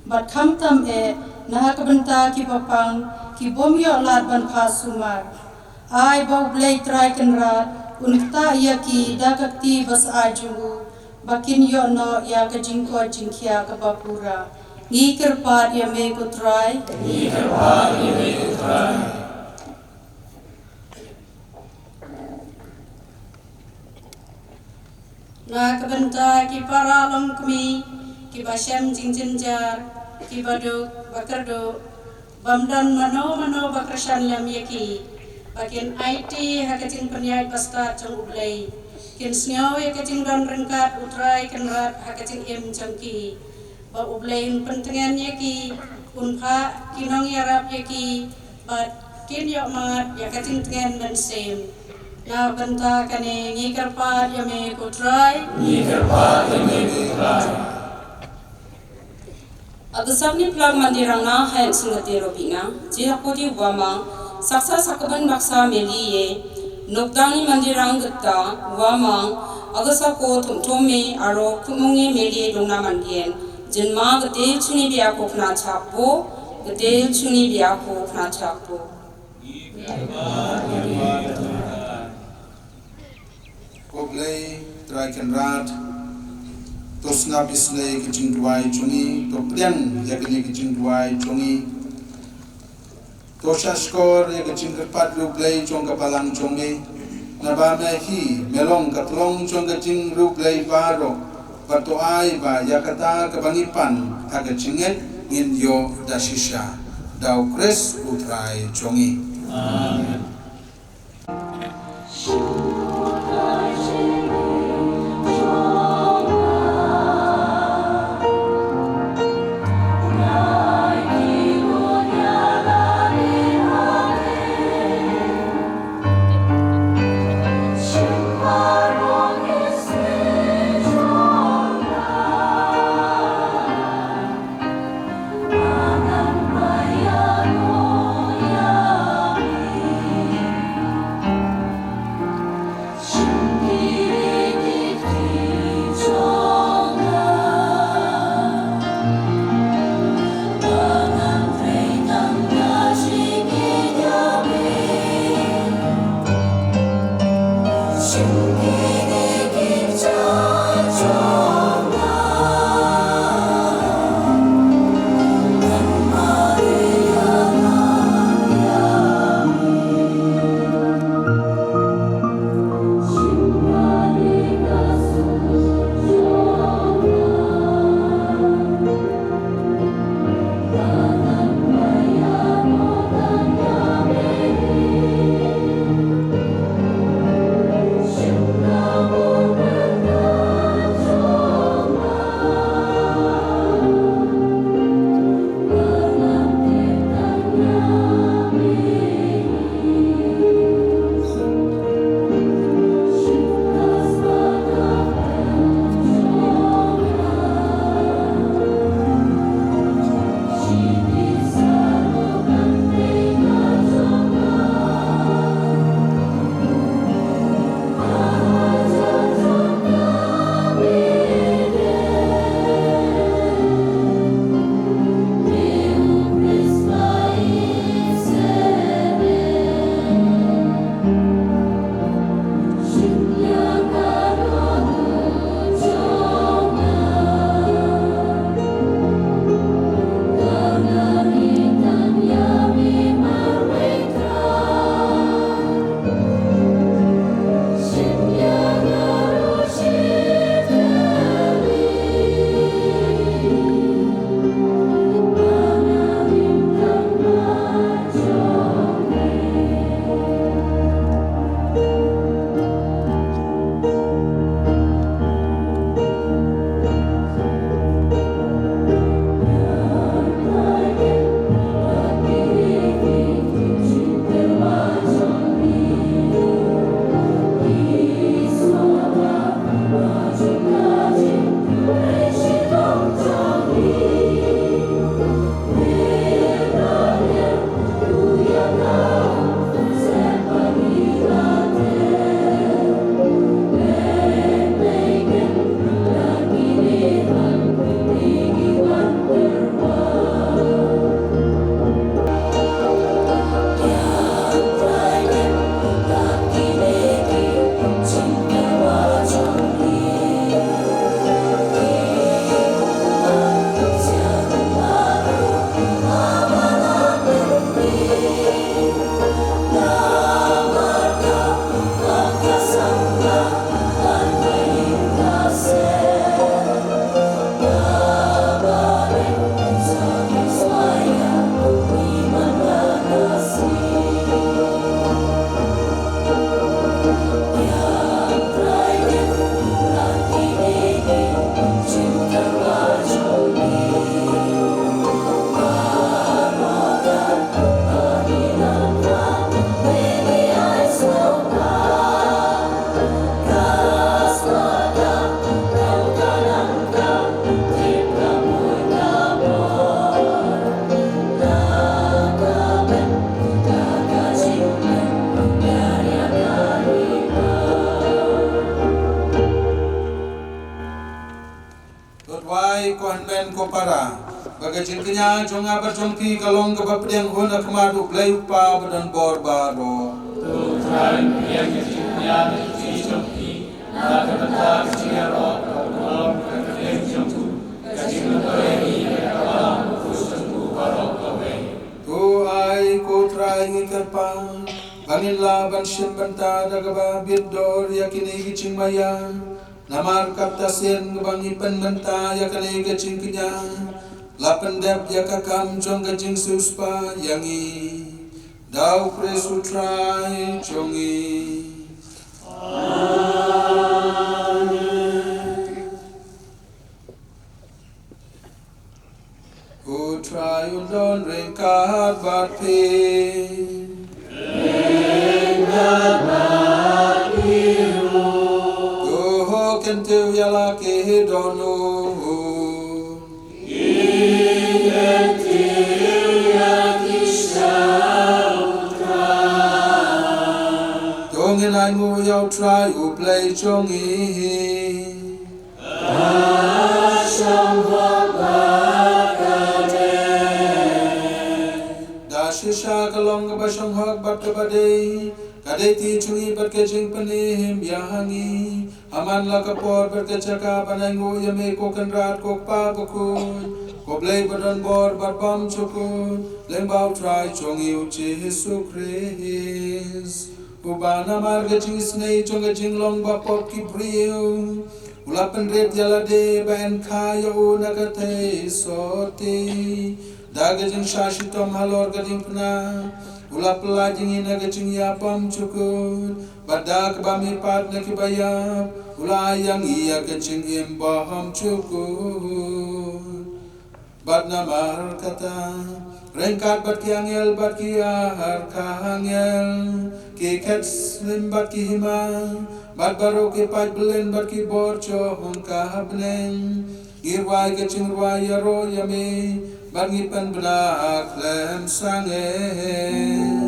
Bad khamtam eh na ha ka bynta kiba pang ki bym ïoh lad ban phah sumar. Ai ba U Blei Trai Kynrad un ktah ïa ki da ka kti ba sa ai jong u, ba kin ïoh noh ïa ka jingkoit jingkhiah kaba pura. Ngi kyrpad ïa me ko Trai. Ngi kyrpad ïa me ko Trai. Na ka bynta ki para longkmie, kiba shem jingjynjar, kiba duk, ba kyrduh, bym don mano mano ba kyrshan lem ïa ki, ba kin aiti ha ka jingpynïaid bastad jong U Blei, kin sngew ïa ka jingdon ryngkat U Trai Kynrad ha ka jingim jong ki, ba U Blei un pyntngen ïa ki, un phah ki nongïarap ïa ki, bad kin ïoh mad ïa ka jingtngen mynsiem. Na bynta kane ngi kyrpad ïa me ko Trai. Ngi kyrpad ïa me ko Trai. Agusap ni plak mandirang na hai sungati robina, jila kodi wamang, saksa sakaban baksa meli ye, nokdang ni mandirang geta, wamang, agusap ko tum tum me, aro kumung ye meli dongna mandien, jinma gete chuni bia ko kna chapo, gete chuni bia ko kna chapo. Ko Blei Trai Kynrad, to sngap isnei ki jingduwai jong ngi, to pdiang ïa kine ki jingduwai jong ngi. To shahshkor ïa ka jingkyrpad riewblei jong ka balang jong me. Naba me hi me long ka tlong jong ka jingriewblei baroh. Bad to ai ba ïa kata kaba ngi pan ha ka jingngeit ngin ïoh da shisha. Da U Khrist U Trai jong ngi. Amen. Duwai ko hynmen ko para, ba ka jingkñia jong nga bad jong phi ka long kaba pdiang hun ha khmat U Blei U Kpa badonbor baroh. To ai ko Trai ngi kyrpad ba ngin lah ban shim bynta da kaba bit dor ïa kine ki jingmaïa. Namar kata sien kaba ngi pynmynta ïa kane ka jingkñia, la pyndep ïa ka kam jong ka jingsiewspah ïa ngi. Da U Khrist U Trai jong ngi. Amen. U Trai un don ryngkat bad phi. Ryngkat bad phi ruh. To kyntiew ïa la ki dohnud. Ki kyntiew ïa ki sha U Trai. To ngin ainguh ïa U Trai U Blei jong ngi. Da shisha ka long kaba shonghok bad kaba dei, ka dei ti jong ngi bad ka jingpynim ïa ngi. Ha man la ka por bad ka jaka ban ainguh ïa me ko Kynrad ko Kpa bakhuid, ko Blei badonbor bad bymjukut, lyngba U Trai jong ngi U Jisu Khrist. Uba namar ka jingisynei jong ka jinglong bapop ki briew, u la pynrit ïa lade ba yn kha ïa u na ka theisotti. Da ka jingshah shitom halor ka diengphna, u la pyllait ïa ngi na ka jingïap bymjukut. Bad da kaba mihpat na kiba ïap, u la ai ïa ngi ïa ka jingim bymjukut. Bad namar kata, ryngkat bad ki angel bad ki archangel, ki khet slem bad ki hima, bad baroh ki paid bylliñ bad ki bor jong ka bneng, ngi rwai ka jingrwai ïaroh ïa me, bad ngi pynbna khlem sangeh.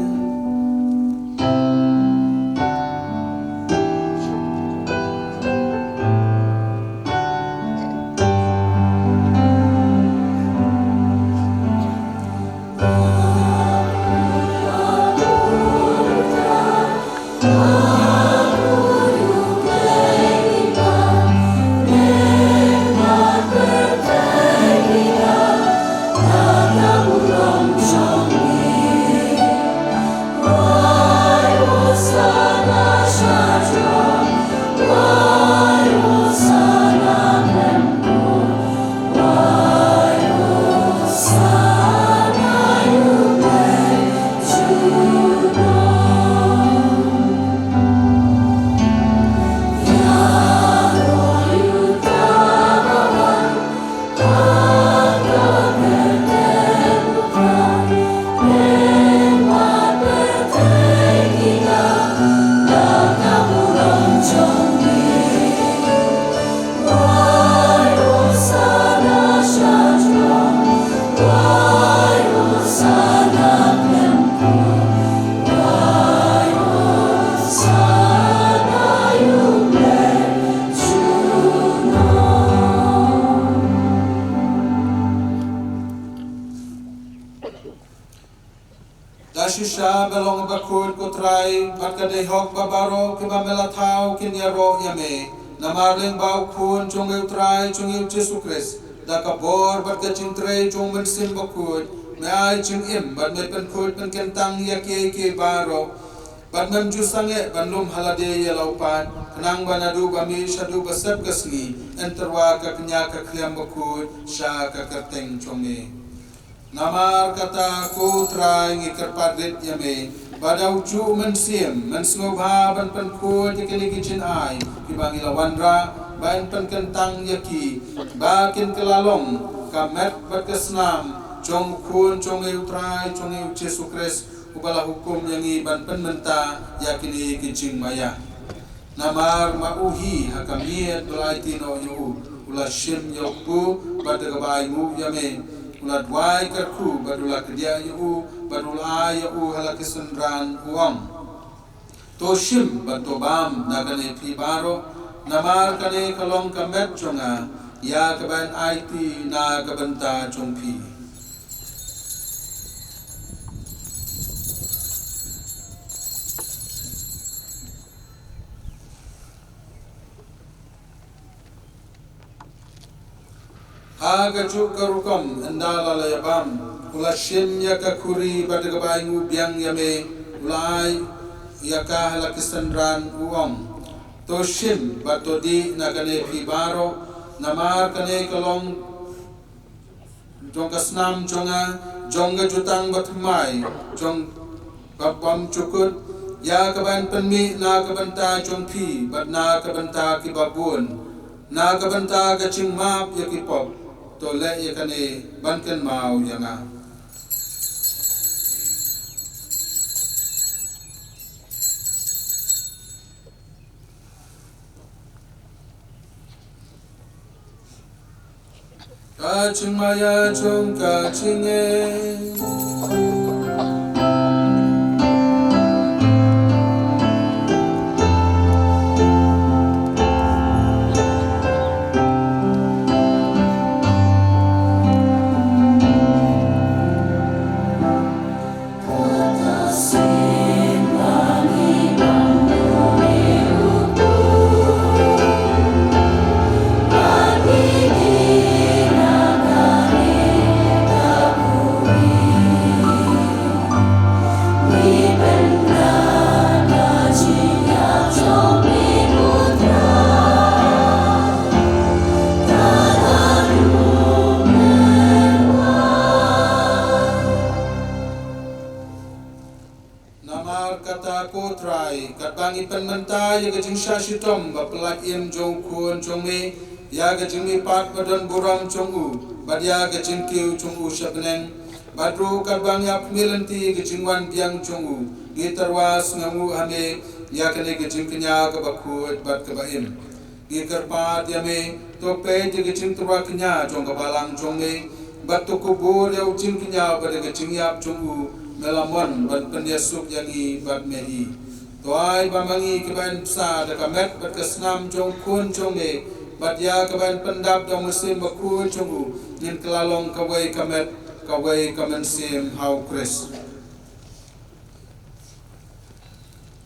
Da shisha me long bakhuid ko Trai, bad ka dei hok ba baroh kiba me la thaw kin ïaroh ïa me. Namar lyngba U Khun jong me U Trai jong ngi U Jisu Khrist, da ka bor bad ka jingtrei jong U Mynsiem Bakhuid, me ai jingim bad me pynkhuid pynkyntang ïa kiei kiei baroh. Bad mem ju sangeh ban lum ha lade ïa la u paid, khnang ba naduh ba mih shaduh ba sep ka sngi, yn tyrwa ka kñia ka khliam bakhuid sha ka kyrteng jong me. Namar kata ko Trai ngi kyrpad rit ïa me, ba da u juh U Mynsiem, men sngewbha ban pynkhuid ïa kine ki jingai kiba ngi la wanrah, ba yn pynkyntang ïa ki, ba kin kylla long ka met bad ka snam jong U Khun jong me U Trai jong ngi U Jisu Khrist, uba la hukum ïa ngi ban pynmynta ïa kine ki jingmaïa. Namar ma u hi ha ka miet ba la aiti noh ïa u, u la shim ïa u kpu bad da kaba ainguh ïa me, u la duwai kyrkhu bad u la kdiah ïa u bad u la ai ïa u ha la ki synran, u ong: To shim bad to bam na kane phi baroh, namar kane ka long ka met jong nga, ïa ka ban aiti na ka bynta jong phi. Ha kajuh ka rukom ynda la la ïabam, u la shim ïa ka khuri bad da kaba ainguh biang ïa me, u la ai ïa ka ha la ki synran, u ong: To shim bad to dih na kane phi baroh, namar kane ka long jong ka snam jong nga, jong ka jutang bathymmai jong ka bymjukut, ïa ka ban pynmih na ka bynta jong phi bad na ka bynta ki babun, na ka bynta ka jingmap ïa ki pop. To leh ïa kane ban kynmaw ïa nga. Ka jingmaïa jong ka jingngeit. Namar kata ko Trai, katba ngi pynmynta ïa ka jingshah shitom ba pyllait im jong u Khun jong me, ïa ka jingmihpat ba don burom jong u, bad ïa ka jingkiew jong u sha bneng, bad ruh katba ngi ap khmih lynti ïa ka jingwan biang jong u, ngi tyrwa sngewnguh ha me ïa kane ka jingkñia kaba khuid bad kaba im. Ngi kyrpad ïa me, to peit ïa ka jingtyrwa kñia jong ka balang jong me, bad to kubur ïa u jingkñia bad ïa ka jingïap jong u, me la mon ban pynïasuk ïa ngi bad me hi. To ai ba ma ngi kiba yn bsa da ka met bad ka snam jong u Khun jong me, bad ïa kaba yn pyndap da u Mynsiem Bakhuid jong u, ngin kylla long kawei ka met, kawei ka mynsiem ha u Khrist.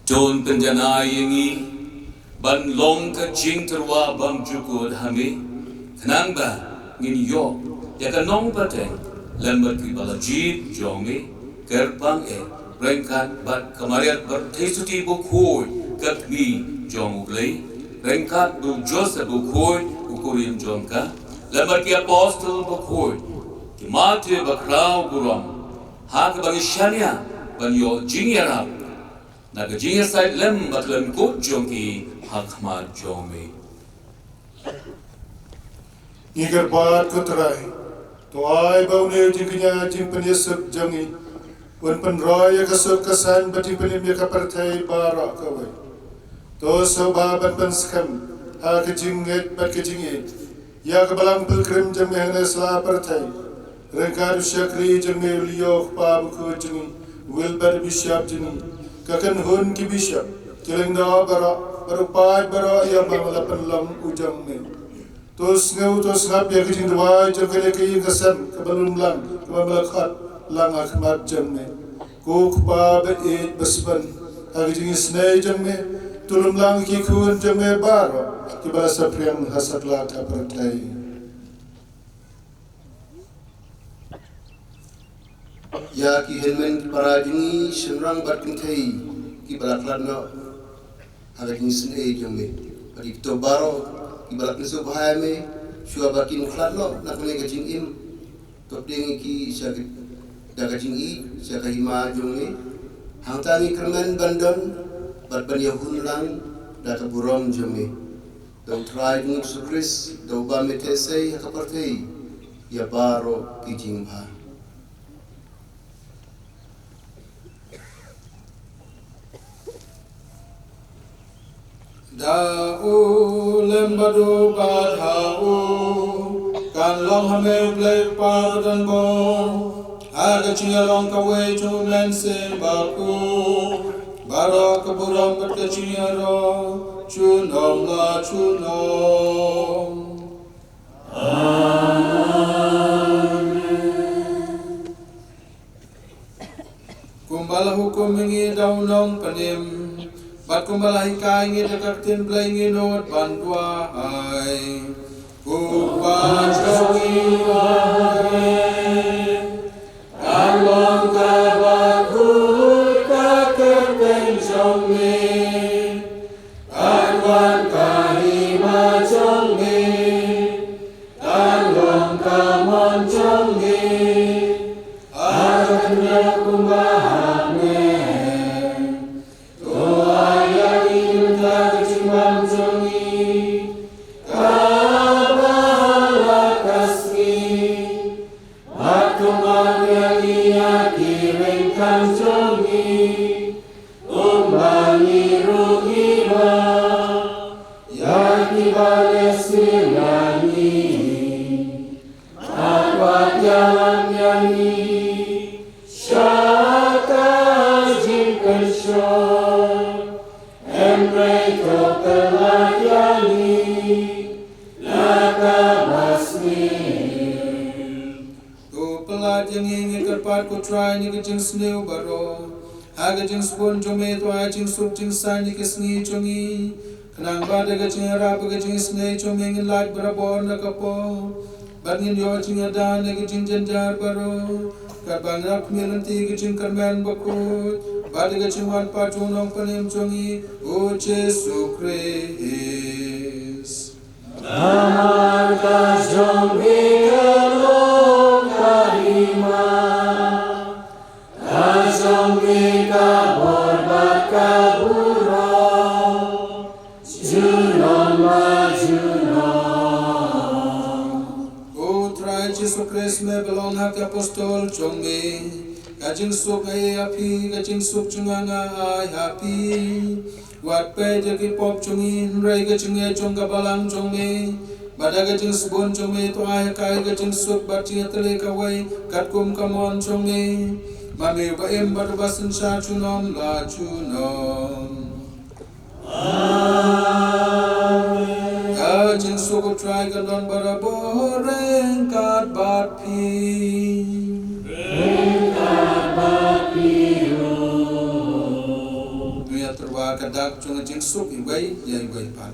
To pynjanai ïa ngi ban long ka jingtyrwa bymjukut ha me, khnang ba ngin ïoh ïa ka nongpateng lem bad kiba la jied jong me, kyrpang eh ryngkat bad ka Maria Theisotti Bakhuid ka kmie jong U Blei, ryngkat bad u Joseph Bakhuid u kurim jong ka, lem bad ki apostol bakhuid, ki martyr bakhraw burom, ha kaba ngi shaniah ban ïoh jingïarap na ka jingïasaid lem bad khlem kut jong ki ha khmat jong me. Ngi kyrpad ko Trai, to ai ba une u jingkñia jingpynïasuk jong ngi un pynroi ïa ka suk ka saiñ bad jingpynim ïa ka pyrthei baroh kawei. To sngewbha ban pynskhem ha ka jingngeit bad ka jingïeit ïa ka balang pilgrim jong me hangne sla pyrthei, ryngkat u shakri jong me u Leo u kpa bakhuid jong ngi, Wilbert u bishop jong ngi, ka kynhun ki bishop, ki lyngdoh baroh, bad u paid baroh ïa ba me la pynlong u jong me. To sngew to sngap ïa ka jingduwai jong kane ka ïing ka sem kaba lum lang kaba me la khot lang ha khmat jong me. Ko Kpa ba ïeit ba sbun, ha ka jingisynei jong me, to lum lang ki khun jong me baroh kiba la saphriang ha satlak ka pyrthei. Ïa ki hynmen ki para jong ngi shynrang bad kynthei kiba la khlad noh ha ka jingisynei jong me, bad ïa kito baroh kiba la kynshew bha ïa me shuwa ba kin khlad noh na kane ka jingim, to pdiang ïa ki sha ka, da ka jingïeit sha ka hima jong me. Hangta ngi kyrmen ban don bad ban ïahun lang da ka burom jong me. Da U Trai jong ngi Jisu Khrist, da uba me theh sei ha ka pyrthei ïa baroh ki jingbha. Da u lem bad u bad ha u kan long ha me U Blei Kpa ba don bor, ha ka jingïalong kawei jong U Mynsiem Bakhuid, baroh ka burom bad ka jingïaroh junom la junom. Nongpynim, bad kumba la hikai ngi da ka ktien Blei ngi nud ban duwai. Kpa jong ngi ba ha bneng, kan long kaba khuid ka kyrteng jong me, kan wan ka hima jong me, kan long ka mon jong me ha ka khyndiat kumba ha bneng. To ai ïa ngi mynta ka jingbam jong ngi kaba ha la ka sngi, bad to map ïa ngi ïa ki ryngkat jong ngi, kumba ngi ruh ngi map ïa kiba leh sniew ïa ngi. Bad wat ïalam ïa ngi sha ka jingkyrshan, hynrei to pyllait ïa ngi na kaba sniew. To pyllait ïa ngi, ngi kyrpad ko Trai, na ka jingsniew baroh, ha ka jingsbun jong me to ai jingsuk jingsaiñ ïa ki sngi jong ngi, khnang ba da ka jingïarap bad ka jingisynei jong me ngin lait barabor na ka pop, bad ngin ïoh jingïada na ka jingjynjar baroh, katba ngi ïakhmih lynti ka jingkyrmen bakhuid bad da ka jingwan pat jong u Nongpynim jong ngi, u Jisu Khrist. Namar ka jong me ka long ka hima, ka jong me ka bor bad ka burom, junom la junom. Ko Trai Jisu Khrist, me ba long ha ki apostol jong me, ka jingsuk nga ai ha phi, ka jingsuk jong nga nga ai ha phi. Wat peit ïa ki pop jong ngi, hynrei ka jingngeit jong ka balang jong me bad da ka jingsbun jong me to ai ha ka ka jingsuk bad jingïatylli kawei katkum ka mon jong me, ma me uba im bad uba synshar junom la junom. Amen. Ka jingsuk u Trai kan don barabor ryngkat bad phi. Ryngkat bad phi ruh. To ïatyrwa ka dak jong ka jingsuk iwei ïa iwei pat.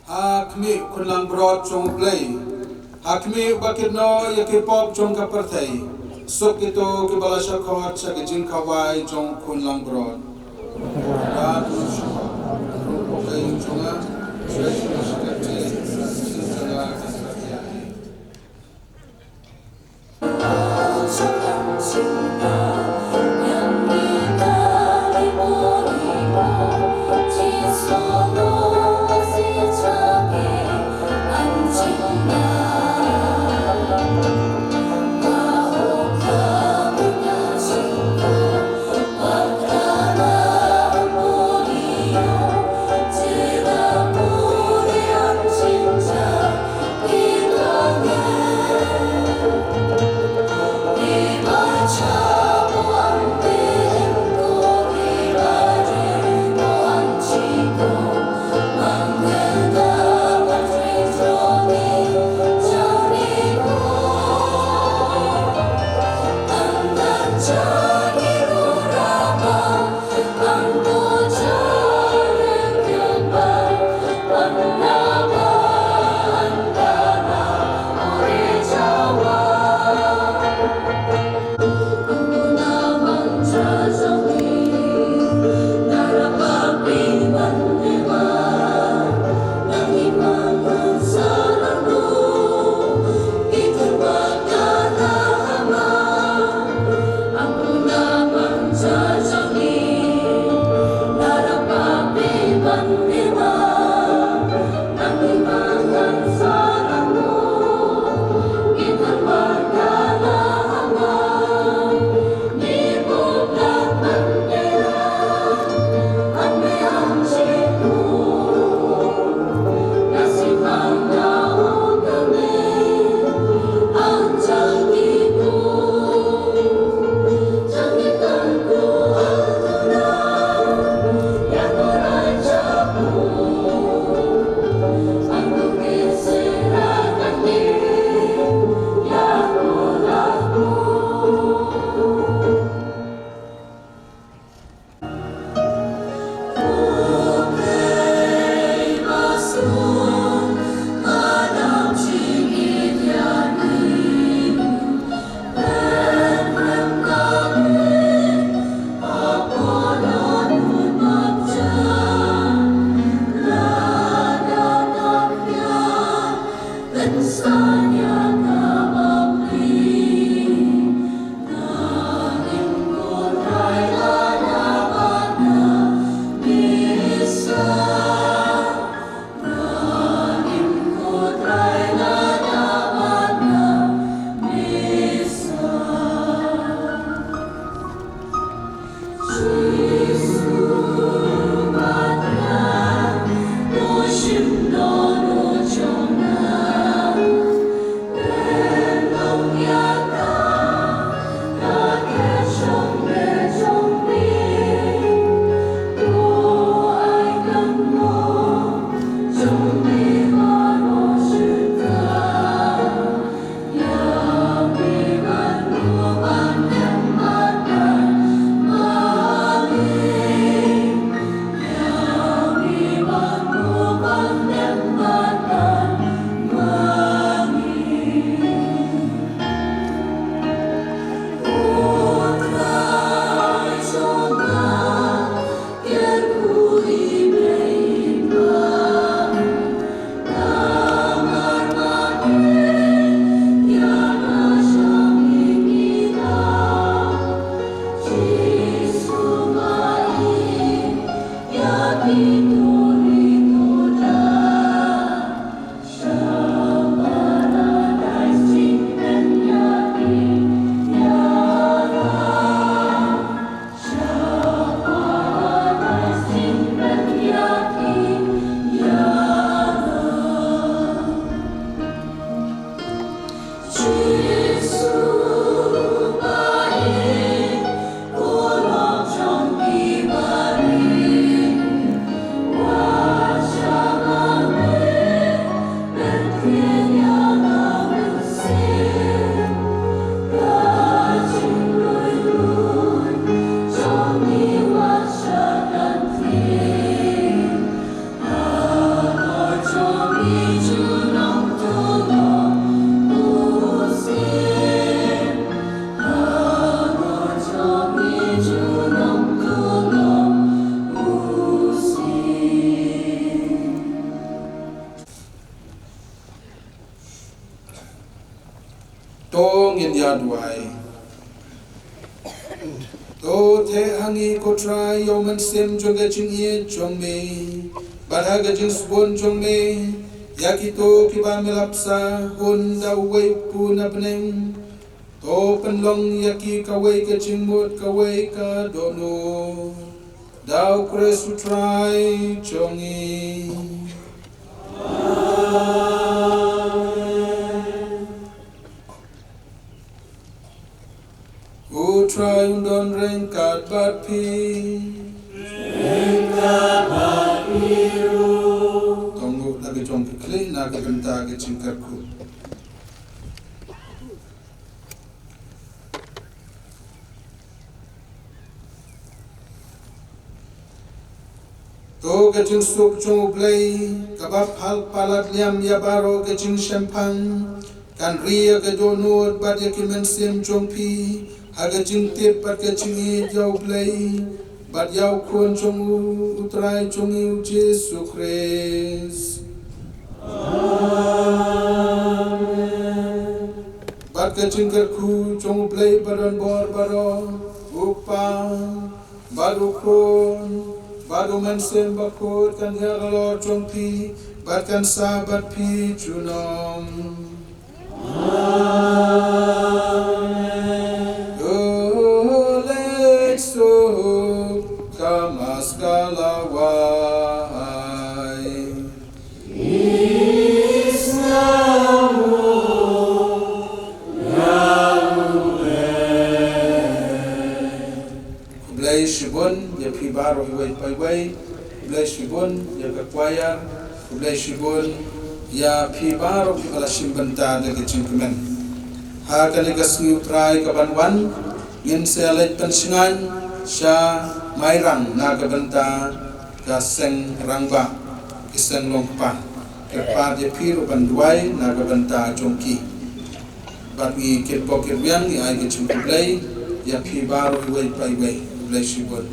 Ha khmih u khun langbrot jong U Blei, ha khmih uba kynnoh ïa ki pop jong ka pyrthei, suk kito kiba la shah khot sha ka jingkhawai jong u khun langbrot. To ngin ïa duwai. To theh ha ngi ko Trai ïa u mynsiem jong ka jingïeit jong me, bad ha ka jingsbun jong me, ïa kito kiba me la bsa hun da uwei u kpu na bneng. To pynlong ïa ki kawei ka jingmut kawei ka dohnud, da u Khrist u Trai jong ngi. U Trai un don ryngkat bad phi. Ryngkat bad phi ruh. To nguh da ka jong ka khlieh na ka bynta ka jingkyrkhu. To ka jingsuk jong U Blei, kaba phah palat liam ïa baroh ka jingshemphang, kan ri ïa ka dohnud bad ïa ki mynsiem jong phi, ha ka jingtip bad ka jingïeit ïa U Blei, bad ïa u Khun jong u, U Trai jong ngi U Jisu Khrist. Amen. Bad ka jingkyrkhu jong U Blei badonbor baroh, U Kpa, bad U Khun, bad U Mynsiem Bakhuid kan ïaid halor jong phi, bad kan sah bad phi junom. Amen. To leit suk, ka Mass ka la wai. Khublei shibun ïa phi baroh iwei pa iwei. Khublei shibun ïa ka choir. Khublei shibun ïa phi baroh kiba la shim bynta da ka jingkmen. Ha kane ka sngi U Trai kaban wan, ngin sa leit pynshngaiñ sha Mairang na ka bynta ka seng rangbah, ki seng longkpa. Kyrpad ïa phi ruh ban duwai na ka bynta jong ki. Bad ngi kitbok kitrwiang ngi ai ka jingkhublei ïa phi baroh iwei pa iwei. Khublei shibun.